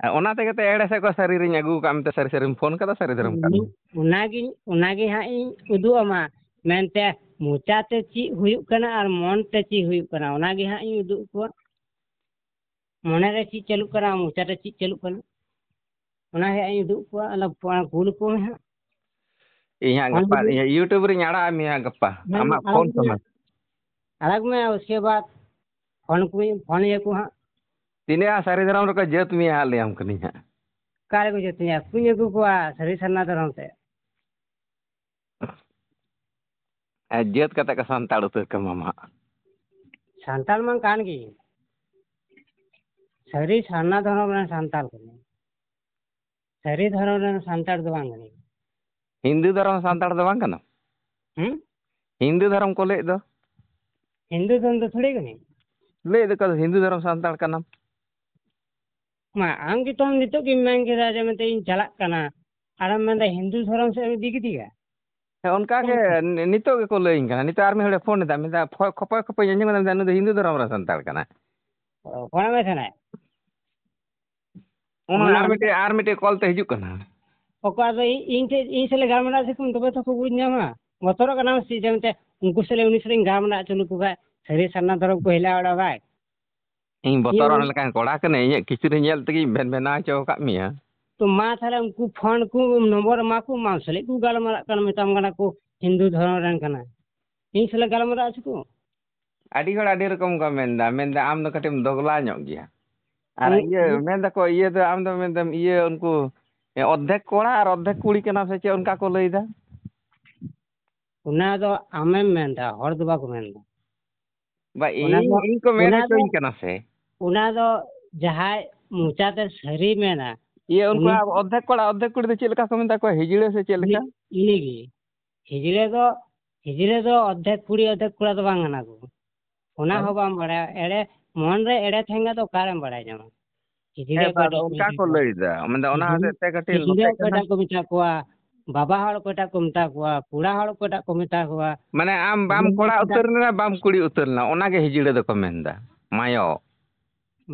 ᱟᱨ ᱚᱱᱟ ᱛᱮᱜᱮ ᱛᱚ ᱮᱲᱮ ᱥᱮᱫ ᱠᱚ ᱥᱟᱹᱨᱤ ᱨᱤᱧ ᱟᱹᱜᱩ ᱟᱠᱟᱫ ᱢᱮᱛᱮ, ᱥᱟᱹᱨᱤ ᱥᱟᱹᱨᱤᱢ ᱯᱷᱳᱱ ᱠᱟᱫᱟ, ᱥᱟᱹᱨᱤ ᱫᱷᱚᱨᱚᱢ ᱠᱟᱱ ᱜᱮᱭᱟ᱾ ᱚᱱᱟᱜᱤᱧ, ᱚᱱᱟᱜᱮ ᱦᱟᱸᱜ ᱤᱧ ᱩᱫᱩᱜ ᱟᱢᱟ, ᱢᱮᱱᱛᱮ ᱢᱚᱪᱟ ᱛᱮ ᱪᱮᱫ ᱦᱩᱭᱩᱜ ᱠᱟᱱᱟ ᱟᱨ ᱢᱚᱱ ᱛᱮ ᱪᱮᱫ ᱦᱩᱭᱩᱜ ᱠᱟᱱᱟ, ᱚᱱᱟᱜᱮ ᱦᱟᱸᱜ ᱤᱧ ᱩᱫᱩᱜ ᱟᱠᱚᱣᱟ᱾ ᱢᱚᱱᱮ ᱨᱮ ᱪᱮᱫ ᱪᱟᱹᱞᱩᱜ ᱠᱟᱱᱟ, ᱢᱚᱪᱟ ᱨᱮ ᱪᱮᱫ ᱪᱟᱹᱞᱩᱜ ᱠᱟᱱᱟ, ᱚᱱᱟ ᱜᱮ ᱦᱟᱸᱜ ᱤᱧ ᱩᱫᱩᱜ ᱟᱠᱚᱣᱟ᱾ ᱚᱱᱟ ᱠᱩᱞ ᱟᱠᱚ ᱢᱮ ᱦᱟᱸᱜ᱾ ᱤᱧ ᱦᱟᱸᱜ ᱯᱷᱳᱱ ᱜᱟᱯᱟ ᱡᱩᱫᱤ ᱤᱭᱟᱹ YouTube ᱨᱤᱧ ᱟᱲᱟᱜ ᱟᱢ ᱦᱟᱸᱜ ᱜᱟᱯᱟ, ᱦᱮᱸ, ᱟᱢᱟᱜ ᱟᱲᱟᱜ ᱯᱷᱳᱱ ᱢᱮ, ᱥᱚᱢᱚᱭ᱾ ᱟᱲᱟᱜ ᱢᱮ, ᱩᱥᱠᱮ ᱵᱟᱫ ᱯᱷᱳᱱ ᱠᱚ, ᱯᱷᱳᱱ ᱟᱠᱚ ᱦᱟᱸᱜ᱾ ᱛᱤᱱᱟᱹᱜ ᱦᱟᱸᱜ ᱥᱟᱹᱨᱤ ᱫᱷᱚᱨᱚᱢ ᱨᱮᱠᱚ ᱡᱟᱹᱛ ᱢᱮᱭᱟ ᱦᱟᱸᱜ, ᱞᱟᱹᱭᱟᱢ ᱠᱟᱹᱱᱟᱹᱧ ᱦᱟᱸᱜ᱾ ᱚᱠᱟ ᱨᱮᱠᱚ ᱡᱟᱹᱛ ᱢᱮᱭᱟ? ᱠᱩᱧ ᱟᱹᱜᱩ ᱠᱚᱣᱟ ᱥᱟᱹᱨᱤ ᱥᱟᱨᱱᱟ ᱫᱷᱚᱨᱚᱢ ᱛᱮ᱾ ᱟᱨ ᱡᱟᱹᱛ ᱠᱟᱛᱮ ᱠᱚ ᱥᱟᱱᱛᱟᱲ ᱩᱛᱟᱹᱨ ᱠᱟᱢᱟᱢ ᱦᱟᱸᱜ᱾ ᱥᱟᱱᱛᱟᱲ ᱢᱟ ᱠᱟᱱ ᱜᱮ, ᱥᱟᱹᱨᱤ ᱥᱟᱨᱱᱟ ᱫᱷᱚᱨᱚᱢ ᱨᱮᱱ ᱥᱟᱱᱛᱟᱲ ᱠᱟᱹᱱᱟᱹᱧ᱾ ᱥᱟᱹᱨᱤ ᱫᱷᱚᱨᱚᱢ ᱨᱮᱱ ᱥᱟᱱᱛᱟᱲ ᱫᱚ ᱵᱟᱝ ᱠᱟᱹᱱᱟᱹᱧ᱾ ᱦᱤᱱᱫᱩ ᱫᱷᱚᱨᱚᱢ ᱥᱟᱱᱛᱟᱲ ᱫᱚ ᱵᱟᱝ ᱠᱟᱱᱟᱢ? ᱦᱩᱸ? ᱦᱤᱱᱫᱩ ᱫᱷᱚᱨᱚᱢ ᱠᱚ ᱞᱟᱹᱭᱮᱫ ᱫᱚ᱾ ᱦᱤᱱᱫᱩ ᱫᱷᱚᱨᱚᱢ ᱫᱚ ᱛᱷᱚᱲᱤ ᱠᱟᱹᱱᱟᱹᱧ᱾ ᱞᱟᱹᱭᱮᱫ ᱫᱚᱠᱚ ᱦᱤᱱᱫᱩ ᱫᱷᱚᱨᱚᱢ ᱥᱟᱱᱛᱟᱲ ᱠᱟᱱᱟᱢ᱾ ᱢᱟ, ᱟᱢ ᱜᱮᱛᱚᱢ ᱱᱤᱛᱚᱜ ᱜᱮᱢ ᱢᱮᱱ ᱠᱮᱫᱟ ᱡᱮ ᱢᱮᱱᱛᱮ ᱤᱧ ᱪᱟᱞᱟᱜ ᱠᱟᱱᱟ, ᱟᱨᱮᱢ ᱢᱮᱱᱫᱟ ᱦᱤᱱᱫᱩ ᱫᱷᱚᱨᱚᱢ ᱥᱮᱫ ᱮᱢ ᱤᱫᱤ ᱠᱮᱫᱮᱭᱟ᱾ ᱦᱮᱸ, ᱚᱱᱠᱟ ᱜᱮ ᱚᱱᱠᱟ᱾ ᱱᱤ-, ᱱᱤᱛᱚᱜ ᱜᱮᱠᱚ ᱞᱟᱹᱭᱟᱹᱧ ᱠᱟᱱᱟ᱾ ᱱᱤᱛᱚᱜ ᱟᱨ ᱢᱤᱫ ᱦᱚᱲᱮ ᱯᱷᱳᱱ ᱮᱫᱟ, ᱢᱮᱱᱫᱟ, ᱯᱷᱚ-, ᱠᱷᱚᱯᱚᱭ ᱠᱷᱚᱯᱚᱭ ᱟᱸᱡᱚᱢ ᱮᱫᱟ, ᱢᱮᱱᱫᱟ, "ᱱᱩᱭ ᱫᱚ ᱦᱤᱱᱫᱩ ᱫᱷᱚᱨᱚᱢ ᱨᱮᱱ ᱥᱟᱱᱛᱟᱲ ᱠᱟᱱᱟᱭ᱾" ᱚ, ᱯᱷᱳᱱ ᱟᱢ ᱠᱟᱱᱟᱭ᱾ ᱚᱱᱟ ᱚᱱᱟ ᱟᱨ ᱢᱤᱫᱴᱮᱡ, ᱟᱨ ᱢᱤᱫᱴᱮᱡ ᱠᱚᱞ ᱛᱮ ᱦᱤᱡᱩᱜ ᱠᱟᱱᱟ᱾ ᱚᱠᱚᱭ ᱟᱫᱚ ᱤᱧ, ᱤᱧ ᱴᱷᱮᱡ, ᱤᱧ ᱥᱟᱞᱟᱜ ᱜᱟᱞᱢᱟᱨᱟᱣ ᱥᱮ ᱠᱚ ᱛᱚᱵᱮ ᱛᱚᱠᱚ ᱵᱩᱡᱽ ᱧᱟᱢᱟ᱾ ᱵᱚᱛᱚᱨᱚᱜ ᱠᱟᱱᱟᱢ ᱥᱮ ᱪᱮᱫ ᱡᱮ ᱢᱮᱱᱛᱮ ᱩᱱᱠᱩ ᱥᱟᱞᱟᱜ, ᱩᱱᱤ ᱥᱟᱞᱟᱜ ᱤᱧ ᱜᱟᱞᱢᱟᱨᱟᱣ ᱦᱚᱪᱚ ᱞᱮᱠᱚ ᱠᱷᱟᱡ ᱥᱟᱹᱨᱤ ᱥᱟᱨᱱᱟ ᱫᱷᱚᱨᱚᱢ ᱠᱚ ᱦᱤᱞᱟᱹᱣ ᱚᱰᱚᱠᱟᱭ? ᱤᱧ ᱵᱚᱛᱚᱨᱚᱜ ᱤᱧ ᱞᱮᱠᱟᱱ ᱠᱚᱲᱟ ᱠᱟᱹᱱᱟᱹᱧ, ᱤᱧᱟᱹᱜ ᱠᱤᱪᱨᱤᱡ ᱧᱮᱞ ᱛᱮᱜᱮᱧ ᱵᱷᱮᱱ ᱵᱷᱮᱱᱟᱣ ᱦᱚᱪᱚ ᱟᱠᱟᱫ ᱢᱮᱭᱟ᱾ ᱛᱚ ᱢᱟ ᱛᱟᱦᱞᱮ ᱩᱱᱠᱩ ᱯᱷᱳᱱ ᱠᱚ ᱱᱚᱢᱵᱚᱨ ᱮᱢᱟ ᱠᱚ, ᱢᱟ ᱥᱟᱞᱟᱜ ᱠᱚ ᱜᱟᱞᱢᱟᱨᱟᱜ ᱠᱟᱱᱟ, ᱢᱮᱛᱟᱢ ᱠᱟᱱᱟ ᱠᱚ ᱦᱤᱱᱫᱩ ᱫᱷᱚᱨᱚᱢ ᱨᱮᱱ ᱠᱟᱱᱟᱭ, ᱤᱧ ᱥᱟᱞᱟᱜ ᱜᱟᱞᱢᱟᱨᱟᱜ ᱦᱚᱪᱚ ᱠᱚ᱾ ᱟᱹᱰᱤ ᱦᱚᱲ ᱟᱹᱰᱤ ᱨᱚᱠᱚᱢ ᱠᱚ ᱢᱮᱱᱫᱟ, ᱢᱮᱱᱫᱟ ᱟᱢ ᱫᱚ ᱠᱟᱹᱴᱤᱡ ᱮᱢ ᱫᱚᱜᱽᱞᱟ ᱧᱚᱜ ᱜᱮᱭᱟ᱾ ᱟᱨ ᱩᱱ-, ᱤᱭᱟᱹ ᱩᱱ-, ᱢᱮᱱ ᱫᱟᱠᱚ ᱤᱭᱟᱹ ᱫᱚ ᱟᱢ ᱫᱚ ᱢᱮᱱᱫᱟᱢ ᱤᱭᱟᱹ ᱩᱱᱠᱩ ᱚᱨᱫᱷᱮᱠ ᱠᱚᱲᱟ ᱟᱨ ᱚᱨᱫᱷᱮᱠ ᱠᱩᱲᱤ ᱠᱟᱱᱟ ᱥᱮ ᱪᱮᱫ ᱚᱱᱠᱟ ᱠᱚ ᱞᱟᱹᱭᱫᱟ᱾ ᱚᱱᱟ ᱫᱚ ᱟᱢᱮᱢ ᱢᱮᱱᱫᱟ, ᱦᱚᱲ ᱫᱚ ᱵᱟᱠᱚ ᱢᱮᱱᱫᱟ᱾ ᱵᱟ, ᱚᱱᱟ ᱤᱧ, ᱫᱚ, ᱤᱧ ᱠᱚ ᱢᱮᱱ ᱚᱱᱟ ᱫᱚ, ᱦᱚᱪᱚᱧ ᱠᱟᱱᱟ ᱥᱮ᱾ ᱚᱱᱟ ᱫᱚ ᱡᱟᱦᱟᱸᱭ ᱢᱚᱪᱟᱛᱮ ᱥᱟᱹᱨᱤ ᱢᱮᱱᱟ, ᱤᱭᱟᱹ, ᱩᱱᱠᱩ ᱩᱱᱤ ᱚᱨᱫᱷᱮᱠ ᱠᱚᱲᱟ, ᱚᱨᱫᱷᱮᱠ ᱠᱩᱲᱤ ᱫᱚ ᱪᱮᱫ ᱞᱮᱠᱟ ᱠᱚ ᱢᱮᱛᱟ ᱠᱚᱣᱟ? ᱦᱤᱡᱲᱟᱹ ᱥᱮ ᱪᱮᱫ ᱩᱱᱤ, ᱞᱮᱠᱟ? ᱩᱱᱤᱜᱮ᱾ ᱦᱤᱡᱲᱟᱹ ᱫᱚ, ᱦᱤᱡᱲᱟᱹ ᱫᱚ ᱚᱨᱫᱷᱮᱠ ᱠᱩᱲᱤ, ᱚᱨᱫᱷᱮᱠ ᱠᱚᱲᱟ ᱫᱚ ᱵᱟᱝ ᱠᱟᱱᱟ ᱠᱚ᱾ ᱚᱱᱟ ᱦᱮᱸ᱾ ᱦᱚᱸ ᱵᱟᱢ ᱵᱟᱲᱟᱭᱟ᱾ ᱮᱲᱮ, ᱢᱚᱱ ᱨᱮ ᱮᱲᱮ ᱛᱟᱦᱮᱸᱱ ᱠᱷᱟᱱ ᱫᱚ ᱚᱠᱟᱨᱮᱢ ᱵᱟᱲᱟᱭ ᱧᱟᱢᱟ? ᱦᱤᱡᱲᱟᱹ ᱦᱮᱸ, ᱵᱟ, ᱟᱫᱚ ᱚᱠᱚᱭᱴᱟᱜ ᱠᱚ ᱚᱱᱠᱟ ᱢᱮᱛᱟ ᱠᱚ ᱠᱚᱣᱟ? ᱞᱟᱹᱭᱫᱟ᱾ ᱢᱮᱱᱫᱟ ᱚᱱᱟ ᱦᱤᱡᱲᱟᱹ, ᱦᱚᱛᱮᱡ ᱛᱮ ᱠᱟᱹᱴᱤᱡ ᱦᱤᱡᱲᱟᱹ ᱱᱚᱛᱮ ᱠᱟᱱᱟ᱾ ᱚᱠᱚᱭᱴᱟᱜ ᱠᱚ ᱢᱮᱛᱟ ᱠᱚᱣᱟ? ᱵᱟᱵᱟ ᱦᱚᱲ ᱚᱠᱚᱭᱴᱟᱜ ᱠᱚ ᱢᱮᱛᱟ ᱠᱚᱣᱟ, ᱠᱚᱲᱟ ᱦᱚᱲ ᱚᱠᱚᱭᱴᱟᱜ ᱠᱚ ᱢᱮᱛᱟ ᱠᱚᱣᱟ᱾ ᱢᱟᱱᱮ ᱟᱢ ᱵᱟᱢ ᱠᱚᱲᱟ ᱩᱛᱟᱹᱨ ᱞᱮᱱᱟ, ᱵᱟᱢ ᱠᱩᱲᱤ ᱩᱛᱟᱹᱨ ᱞᱮᱱᱟ, ᱚᱱᱟᱜᱮ ᱦᱤᱡᱲᱟᱹ ᱫᱚᱠᱚ ᱢᱮᱱᱫᱟ᱾ ᱢᱟᱭᱚ᱾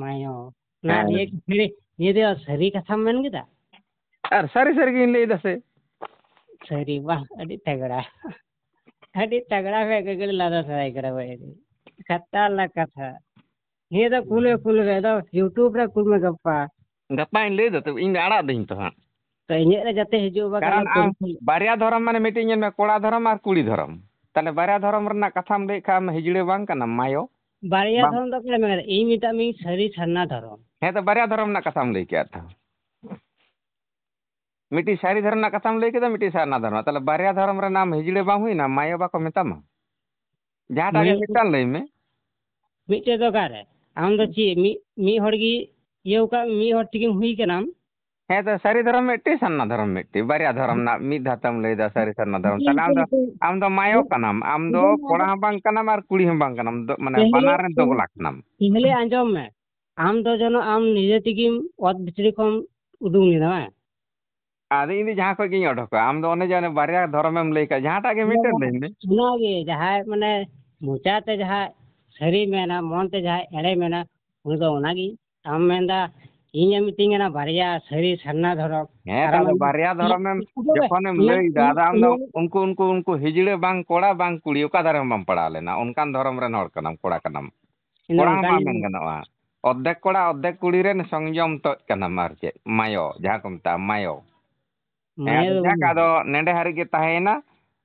ᱢᱟᱭᱚ᱾ ᱦᱮᱸ᱾ ᱱᱤᱭᱟᱹ ᱠᱤ ᱥᱟᱹᱨᱤ, ᱱᱤᱭᱟᱹ ᱫᱚ ᱥᱟᱹᱨᱤ ᱠᱟᱛᱷᱟᱢ ᱢᱮᱱ ᱠᱮᱫᱟ? ᱟᱨ ᱥᱟᱹᱨᱤ ᱥᱟᱹᱨᱤ ᱜᱤᱧ ᱞᱟᱹᱭ ᱫᱟ ᱥᱮ᱾ ᱥᱟᱹᱨᱤ, ᱵᱟᱦ, ᱟᱹᱰᱤ ᱛᱟᱜᱲᱟ᱾ ᱟᱹᱰᱤ ᱛᱟᱜᱲᱟ ᱵᱮ ᱜᱟᱹᱜᱟᱹᱲ ᱞᱟᱫᱟ ᱥᱟᱭ ᱠᱟᱱᱟ ᱵᱟᱭ ᱨᱮ᱾ ᱠᱷᱟᱛᱟᱨᱱᱟᱠ ᱠᱟᱛᱷᱟ᱾ ᱱᱤᱭᱟᱹ ᱫᱚ ᱠᱩᱞ ᱢᱮ, ᱠᱩᱞ ᱢᱮ, ᱟᱫᱚ YouTube ᱨᱮ ᱠᱩᱞ ᱢᱮ ᱜᱟᱯᱟ᱾ ᱜᱟᱯᱟᱧ ᱞᱟᱹᱭ ᱫᱟ ᱛᱚ, ᱤᱧ ᱫᱚ ᱟᱲᱟᱜ ᱫᱟᱹᱧ ᱛᱚ ᱦᱟᱸᱜ᱾ ᱛᱚ ᱤᱧᱟᱹᱜ ᱨᱮ ᱡᱟᱛᱮ ᱦᱤᱡᱩᱜ ᱵᱟ ᱠᱟᱨᱚᱱ ᱠᱟᱱᱟ ᱟᱢ ᱠᱩᱞ ᱢᱮ᱾ ᱵᱟᱨᱭᱟ ᱫᱷᱚᱨᱚᱢ ᱢᱟᱱᱮ ᱢᱤᱫᱴᱤᱡ ᱧᱮᱞ ᱢᱮ, ᱠᱚᱲᱟ ᱫᱷᱚᱨᱚᱢ ᱟᱨ ᱠᱩᱲᱤ ᱫᱷᱚᱨᱚᱢ᱾ ᱛᱟᱦᱞᱮ ᱵᱟᱨᱭᱟ ᱫᱷᱚᱨᱚᱢ ᱨᱮᱱᱟᱜ ᱠᱟᱛᱷᱟᱢ ᱞᱟᱹᱭᱮᱫ ᱠᱷᱟᱱ ᱟᱢ ᱦᱤᱡᱲᱟᱹ ᱵᱟᱝ ᱠᱟᱱᱟᱢ, ᱢᱟᱭᱚ? ᱵᱟᱨᱭᱟ ᱵᱟᱝ᱾ ᱫᱷᱚᱨᱚᱢ ᱫᱚ ᱚᱠᱚᱭᱮ ᱢᱮᱱ ᱠᱟᱫᱟ? ᱤᱧ ᱢᱮᱛᱟᱜ ᱢᱤᱧ ᱥᱟᱹᱨᱤ ᱥᱟᱨᱱᱟ ᱫᱷᱚᱨᱚᱢ᱾ ᱦᱮᱸ ᱛᱚ, ᱵᱟᱨᱭᱟ ᱫᱷᱚᱨᱚᱢ ᱨᱮᱱᱟᱜ ᱠᱟᱛᱷᱟᱢ ᱞᱟᱹᱭ ᱠᱮᱫ ᱛᱚ᱾ ᱢᱤᱫᱴᱤᱡ ᱥᱟᱹᱨᱤ ᱫᱷᱚᱨᱚᱢ ᱨᱮᱱᱟᱜ ᱠᱟᱛᱷᱟᱢ ᱞᱟᱹᱭ ᱠᱮᱫᱟ, ᱢᱤᱫᱴᱤᱡ ᱥᱟᱨᱱᱟ ᱫᱷᱚᱨᱚᱢ᱾ ᱛᱟᱦᱞᱮ ᱵᱟᱨᱭᱟ ᱫᱷᱚᱨᱚᱢ ᱨᱮᱱ ᱟᱢ ᱦᱤᱡᱲᱟᱹ ᱵᱟᱢ ᱦᱩᱭᱱᱟ? ᱢᱟᱭᱚ ᱵᱟᱠᱚ ᱢᱮᱛᱟᱢᱟ? ᱡᱟᱦᱟᱸᱴᱟᱜ ᱜᱮ ᱢᱟᱭᱚ ᱢᱤᱫᱴᱟᱝ ᱞᱟᱹᱭ ᱢᱮ᱾ ᱢᱤᱫᱴᱮᱡ ᱫᱚ ᱚᱠᱟᱨᱮ? ᱟᱢ ᱫᱚ ᱪᱮᱫ ᱢᱤᱫ, ᱢᱤᱫ ᱦᱚᱲ ᱜᱮ ᱤᱭᱟᱹᱣ ᱠᱟᱜ, ᱢᱤᱫ ᱦᱚᱲ ᱛᱮᱜᱮᱢ ᱦᱩᱭ ᱠᱟᱱᱟᱢ? ᱦᱮᱸ ᱛᱚ, ᱥᱟᱹᱨᱤ ᱫᱷᱚᱨᱚᱢ ᱢᱤᱫᱴᱤᱡ, ᱥᱟᱨᱱᱟ ᱫᱷᱚᱨᱚᱢ ᱢᱤᱫᱴᱤᱡ, ᱵᱟᱨᱭᱟ ᱫᱷᱚᱨᱚᱢ ᱨᱮᱱᱟᱜ ᱢᱤᱫ ᱫᱷᱟᱣ ᱛᱮᱢ ᱞᱟᱹᱭᱫᱟ, ᱥᱟᱹᱨᱤ ᱥᱟᱨᱱᱟ ᱫᱷᱚᱨᱚᱢ᱾ ᱛᱟᱦᱞᱮ ᱟᱢ ᱫᱚ, ᱟᱢ ᱫᱚ ᱢᱟᱭᱚ ᱠᱟᱱᱟᱢ, ᱟᱢ ᱫᱚ ᱠᱚᱲᱟ ᱦᱚᱸ ᱵᱟᱝ ᱠᱟᱱᱟᱢ ᱟᱨ ᱠᱩᱲᱤ ᱦᱚᱸ ᱵᱟᱝ ᱠᱟᱱᱟᱢ, ᱫᱚ-, ᱢᱟᱱᱮ ᱛᱟᱦᱞᱮ ᱵᱟᱱᱟᱨ ᱨᱮᱱ ᱫᱚᱜᱽᱞᱟ ᱠᱟᱱᱟᱢ᱾ ᱛᱟᱦᱞᱮ ᱟᱸᱡᱚᱢ ᱢᱮ, ᱟᱢ ᱫᱚ ᱡᱮᱱᱚ ᱟᱢ ᱱᱤᱡᱮ ᱛᱮᱜᱮᱢ ᱚᱛ ᱵᱷᱤᱛᱨᱤ ᱠᱷᱚᱱ ᱩᱰᱩᱝ ᱞᱮᱱᱟ, ᱵᱟᱝ? ᱟᱫᱚ ᱤᱧ ᱫᱚ ᱡᱟᱦᱟᱸ ᱠᱷᱚᱡ ᱜᱤᱧ ᱚᱰᱚᱠᱟ, ᱟᱢ ᱫᱚ ᱚᱱᱮ ᱡᱮ ᱚᱱᱮ ᱵᱟᱨᱭᱟ ᱫᱷᱚᱨᱚᱢᱮᱢ ᱞᱟᱹᱭ ᱠᱟᱜ, ᱡᱟᱦᱟᱸᱴᱟᱜ ᱜᱮ ᱢᱤᱫᱴᱮᱱ ᱞᱟᱹᱭ ᱢᱮ᱾ ᱚᱱᱟᱜᱮ, ᱡᱟᱦᱟᱸᱭ ᱢᱟᱱᱮ ᱢᱚᱪᱟᱛᱮ ᱡᱟᱦᱟᱸ ᱥᱟᱹᱨᱤ ᱢᱮᱱᱟ, ᱢᱚᱱᱛᱮ ᱡᱟᱦᱟᱸ ᱮᱲᱮ ᱢᱮᱱᱟ, ᱩᱱᱤ ᱫᱚ ᱚᱱᱟᱜᱮ᱾ ᱟᱢ ᱢᱮᱱᱫᱟ ᱤᱧ ᱮᱢ ᱢᱤᱛᱟᱹᱧ ᱠᱟᱱᱟ ᱵᱟᱨᱭᱟ ᱥᱟᱹᱨᱤ ᱥᱟᱨᱱᱟ ᱫᱷᱚᱨᱚᱢ᱾ ᱦᱮᱸ, ᱟᱨ ᱛᱟᱦᱞᱮ ᱟᱢ ᱵᱟᱨᱭᱟ ᱫᱷᱚᱨᱚᱢᱮᱢ, ᱤᱧ ᱡᱚᱠᱷᱚᱱᱮᱢ ᱤᱧ ᱞᱟᱹᱭᱫᱟ, ᱤᱧ ᱟᱫᱚ ᱟᱢ ᱫᱚ ᱤᱧ ᱩᱱᱠᱩ, ᱩᱱᱠᱩ, ᱩᱱᱠᱩ ᱦᱤᱡᱲᱟᱹ ᱵᱟᱝ ᱠᱚᱲᱟ ᱵᱟᱝ ᱠᱩᱲᱤ, ᱚᱠᱟ ᱫᱷᱚᱨᱚᱢ ᱵᱟᱢ ᱯᱟᱲᱟᱣ ᱞᱮᱱᱟ? ᱚᱱᱠᱟᱱ ᱫᱷᱚᱨᱚᱢ ᱨᱮᱱ ᱦᱚᱲ ᱠᱟᱱᱟᱢ, ᱠᱚᱲᱟ ᱠᱟᱱᱟᱢ᱾ ᱤᱧ ᱫᱚ ᱠᱚᱲᱟ ᱦᱚᱸ ᱚᱱᱠᱟᱱ ᱵᱟᱝ ᱢᱮᱱ ᱜᱟᱱᱚᱜᱼᱟ᱾ ᱚᱨᱫᱷᱮᱠ ᱠᱚᱲᱟ, ᱚᱨᱫᱷᱮᱠ ᱠᱩᱲᱤ ᱨᱮᱱ ᱥᱚᱝᱡᱚᱢ ᱛᱚᱡ ᱠᱟᱱᱟᱢ ᱟᱨ ᱪᱮᱫ, ᱢᱟᱭᱚ, ᱡᱟᱦᱟᱸ ᱠᱚ ᱢᱮᱛᱟᱜᱼᱟ ᱢᱟᱭᱚ᱾ ᱦᱮᱸ, ᱢᱟᱭᱚ ᱟᱫᱚ ᱫᱚ ᱡᱟᱠ, ᱵᱟᱹᱱᱩᱜ᱾ ᱟᱫᱚ ᱱᱮᱰᱮ ᱦᱟᱹᱨᱤᱡ ᱜᱮ ᱛᱟᱦᱮᱸᱭᱮᱱᱟ᱾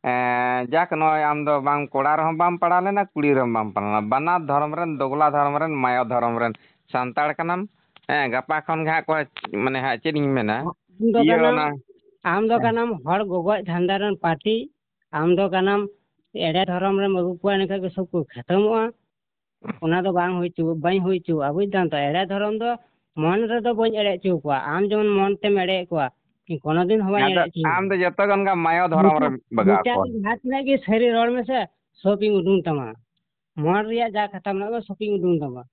ᱮᱸ, ᱡᱟᱠ, ᱱᱚᱜᱼᱚᱭ ᱟᱢ ᱫᱚ ᱵᱟᱝ ᱠᱚᱲᱟ ᱨᱮᱦᱚᱸ ᱵᱟᱢ ᱯᱟᱲᱟᱣ ᱞᱮᱱᱟ, ᱠᱩᱲᱤ ᱨᱮᱦᱚᱸ ᱵᱟᱢ ᱯᱟᱲᱟᱣ ᱞᱮᱱᱟ, ᱵᱟᱱᱟᱨ ᱫᱷᱚᱨᱚᱢ ᱨᱮᱱ, ᱫᱚᱜᱽᱞᱟ ᱫᱷᱚᱨᱚᱢ ᱨᱮᱱ, ᱢᱟᱭᱚ ᱫᱷᱚᱨᱚᱢ ᱨᱮᱱ ᱥᱟᱱᱛᱟᱲ ᱠᱟᱱᱟᱢ᱾ ᱦᱮᱸ, ᱜᱟᱯᱟ ᱠᱷᱚᱱ ᱜᱮ ᱦᱟᱸᱜ ᱠᱚ, ᱢᱟᱱᱮ ᱦᱟᱸᱜ ᱪᱮᱫ ᱤᱧ ᱢᱮᱱᱟ, ᱟᱢ ᱫᱚ ᱤᱭᱟᱹ ᱠᱟᱱᱟᱢ, ᱚᱱᱟ ᱟᱢ ᱫᱚ ᱦᱮᱸ᱾ ᱠᱟᱱᱟᱢ ᱦᱚᱲ ᱜᱚᱜᱚᱡ ᱫᱷᱟᱱᱫᱟ ᱨᱮᱱ ᱯᱟᱨᱴᱤ, ᱟᱢ ᱫᱚ ᱠᱟᱱᱟᱢ ᱮᱲᱮ ᱫᱷᱚᱨᱚᱢ ᱨᱮᱢ ᱟᱹᱜᱩ ᱠᱚᱣᱟ, ᱮᱱᱠᱷᱟᱱ ᱜᱮ ᱥᱚᱵ ᱠᱚ ᱠᱷᱟᱛᱚᱢᱚᱜᱼᱟ᱾ ᱚᱱᱟ ᱫᱚ ᱵᱟᱝ ᱦᱩᱭ ᱦᱚᱪᱚ, ᱵᱟᱹᱧ ᱦᱩᱭ ᱦᱚᱪᱚᱣᱟᱜᱼᱟ, ᱵᱩᱡ ᱫᱟᱢ ᱛᱚ? ᱮᱲᱮ ᱫᱷᱚᱨᱚᱢ ᱫᱚ ᱢᱚᱱ ᱨᱮᱫᱚ ᱵᱟᱹᱧ ᱮᱲᱮ ᱦᱚᱪᱚ ᱠᱚᱣᱟ, ᱟᱢ ᱡᱮᱢᱚᱱ ᱢᱚᱱ ᱛᱮᱢ ᱮᱲᱮᱭᱮᱫ ᱠᱚᱣᱟ, ᱠᱳᱱᱳ ᱫᱤᱱ ᱦᱚᱸ ᱵᱟᱹᱧ ᱟᱫᱚ ᱮᱲᱮ ᱦᱚᱪᱚ ᱟᱢ ᱫᱚ ᱠᱚᱣᱟ᱾ ᱡᱚᱛᱚ ᱠᱷᱚᱱ ᱜᱮ ᱢᱟᱭᱚ ᱫᱷᱚᱨᱚᱢ ᱨᱮ ᱢᱚᱪᱟ, ᱵᱟᱜᱟᱣ ᱢᱚᱪᱟ ᱠᱚᱣᱟ᱾ ᱨᱮ ᱡᱟᱦᱟᱸ ᱛᱤᱱᱟᱹᱜ ᱜᱮ ᱥᱟᱹᱨᱤ ᱨᱚᱲ ᱢᱮᱥᱮ, ᱥᱚᱵ ᱤᱧ ᱩᱰᱩᱝ ᱛᱟᱢᱟ᱾ ᱢᱚᱱ ᱨᱮᱭᱟᱜ ᱡᱟ ᱠᱟᱛᱷᱟ ᱢᱮᱱᱟᱜᱼᱟ, ᱥᱚᱵ ᱤᱧ ᱩᱰᱩᱝ ᱛᱟᱢᱟ᱾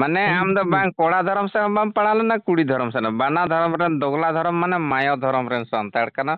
ᱢᱟᱱᱮ ᱦᱮᱸ, ᱟᱢ ᱫᱚ ᱦᱮᱸ᱾ ᱵᱟᱝ ᱠᱚᱲᱟ ᱫᱷᱚᱨᱚᱢ ᱥᱮᱫ ᱦᱚᱸ ᱵᱟᱢ ᱯᱟᱲᱟᱣ ᱞᱮᱱᱟ, ᱠᱩᱲᱤ ᱫᱷᱚᱨᱚᱢ ᱥᱮᱫ ᱦᱚᱸ᱾ ᱵᱟᱱᱟᱨ ᱫᱷᱚᱨᱚᱢ ᱨᱮᱱ ᱫᱚᱜᱽᱞᱟ ᱫᱷᱚᱨᱚᱢ, ᱢᱟᱱᱮ ᱢᱟᱭᱚ ᱫᱷᱚᱨᱚᱢ ᱨᱮᱱ ᱥᱟᱱᱛᱟᱲ ᱠᱟᱱᱟ᱾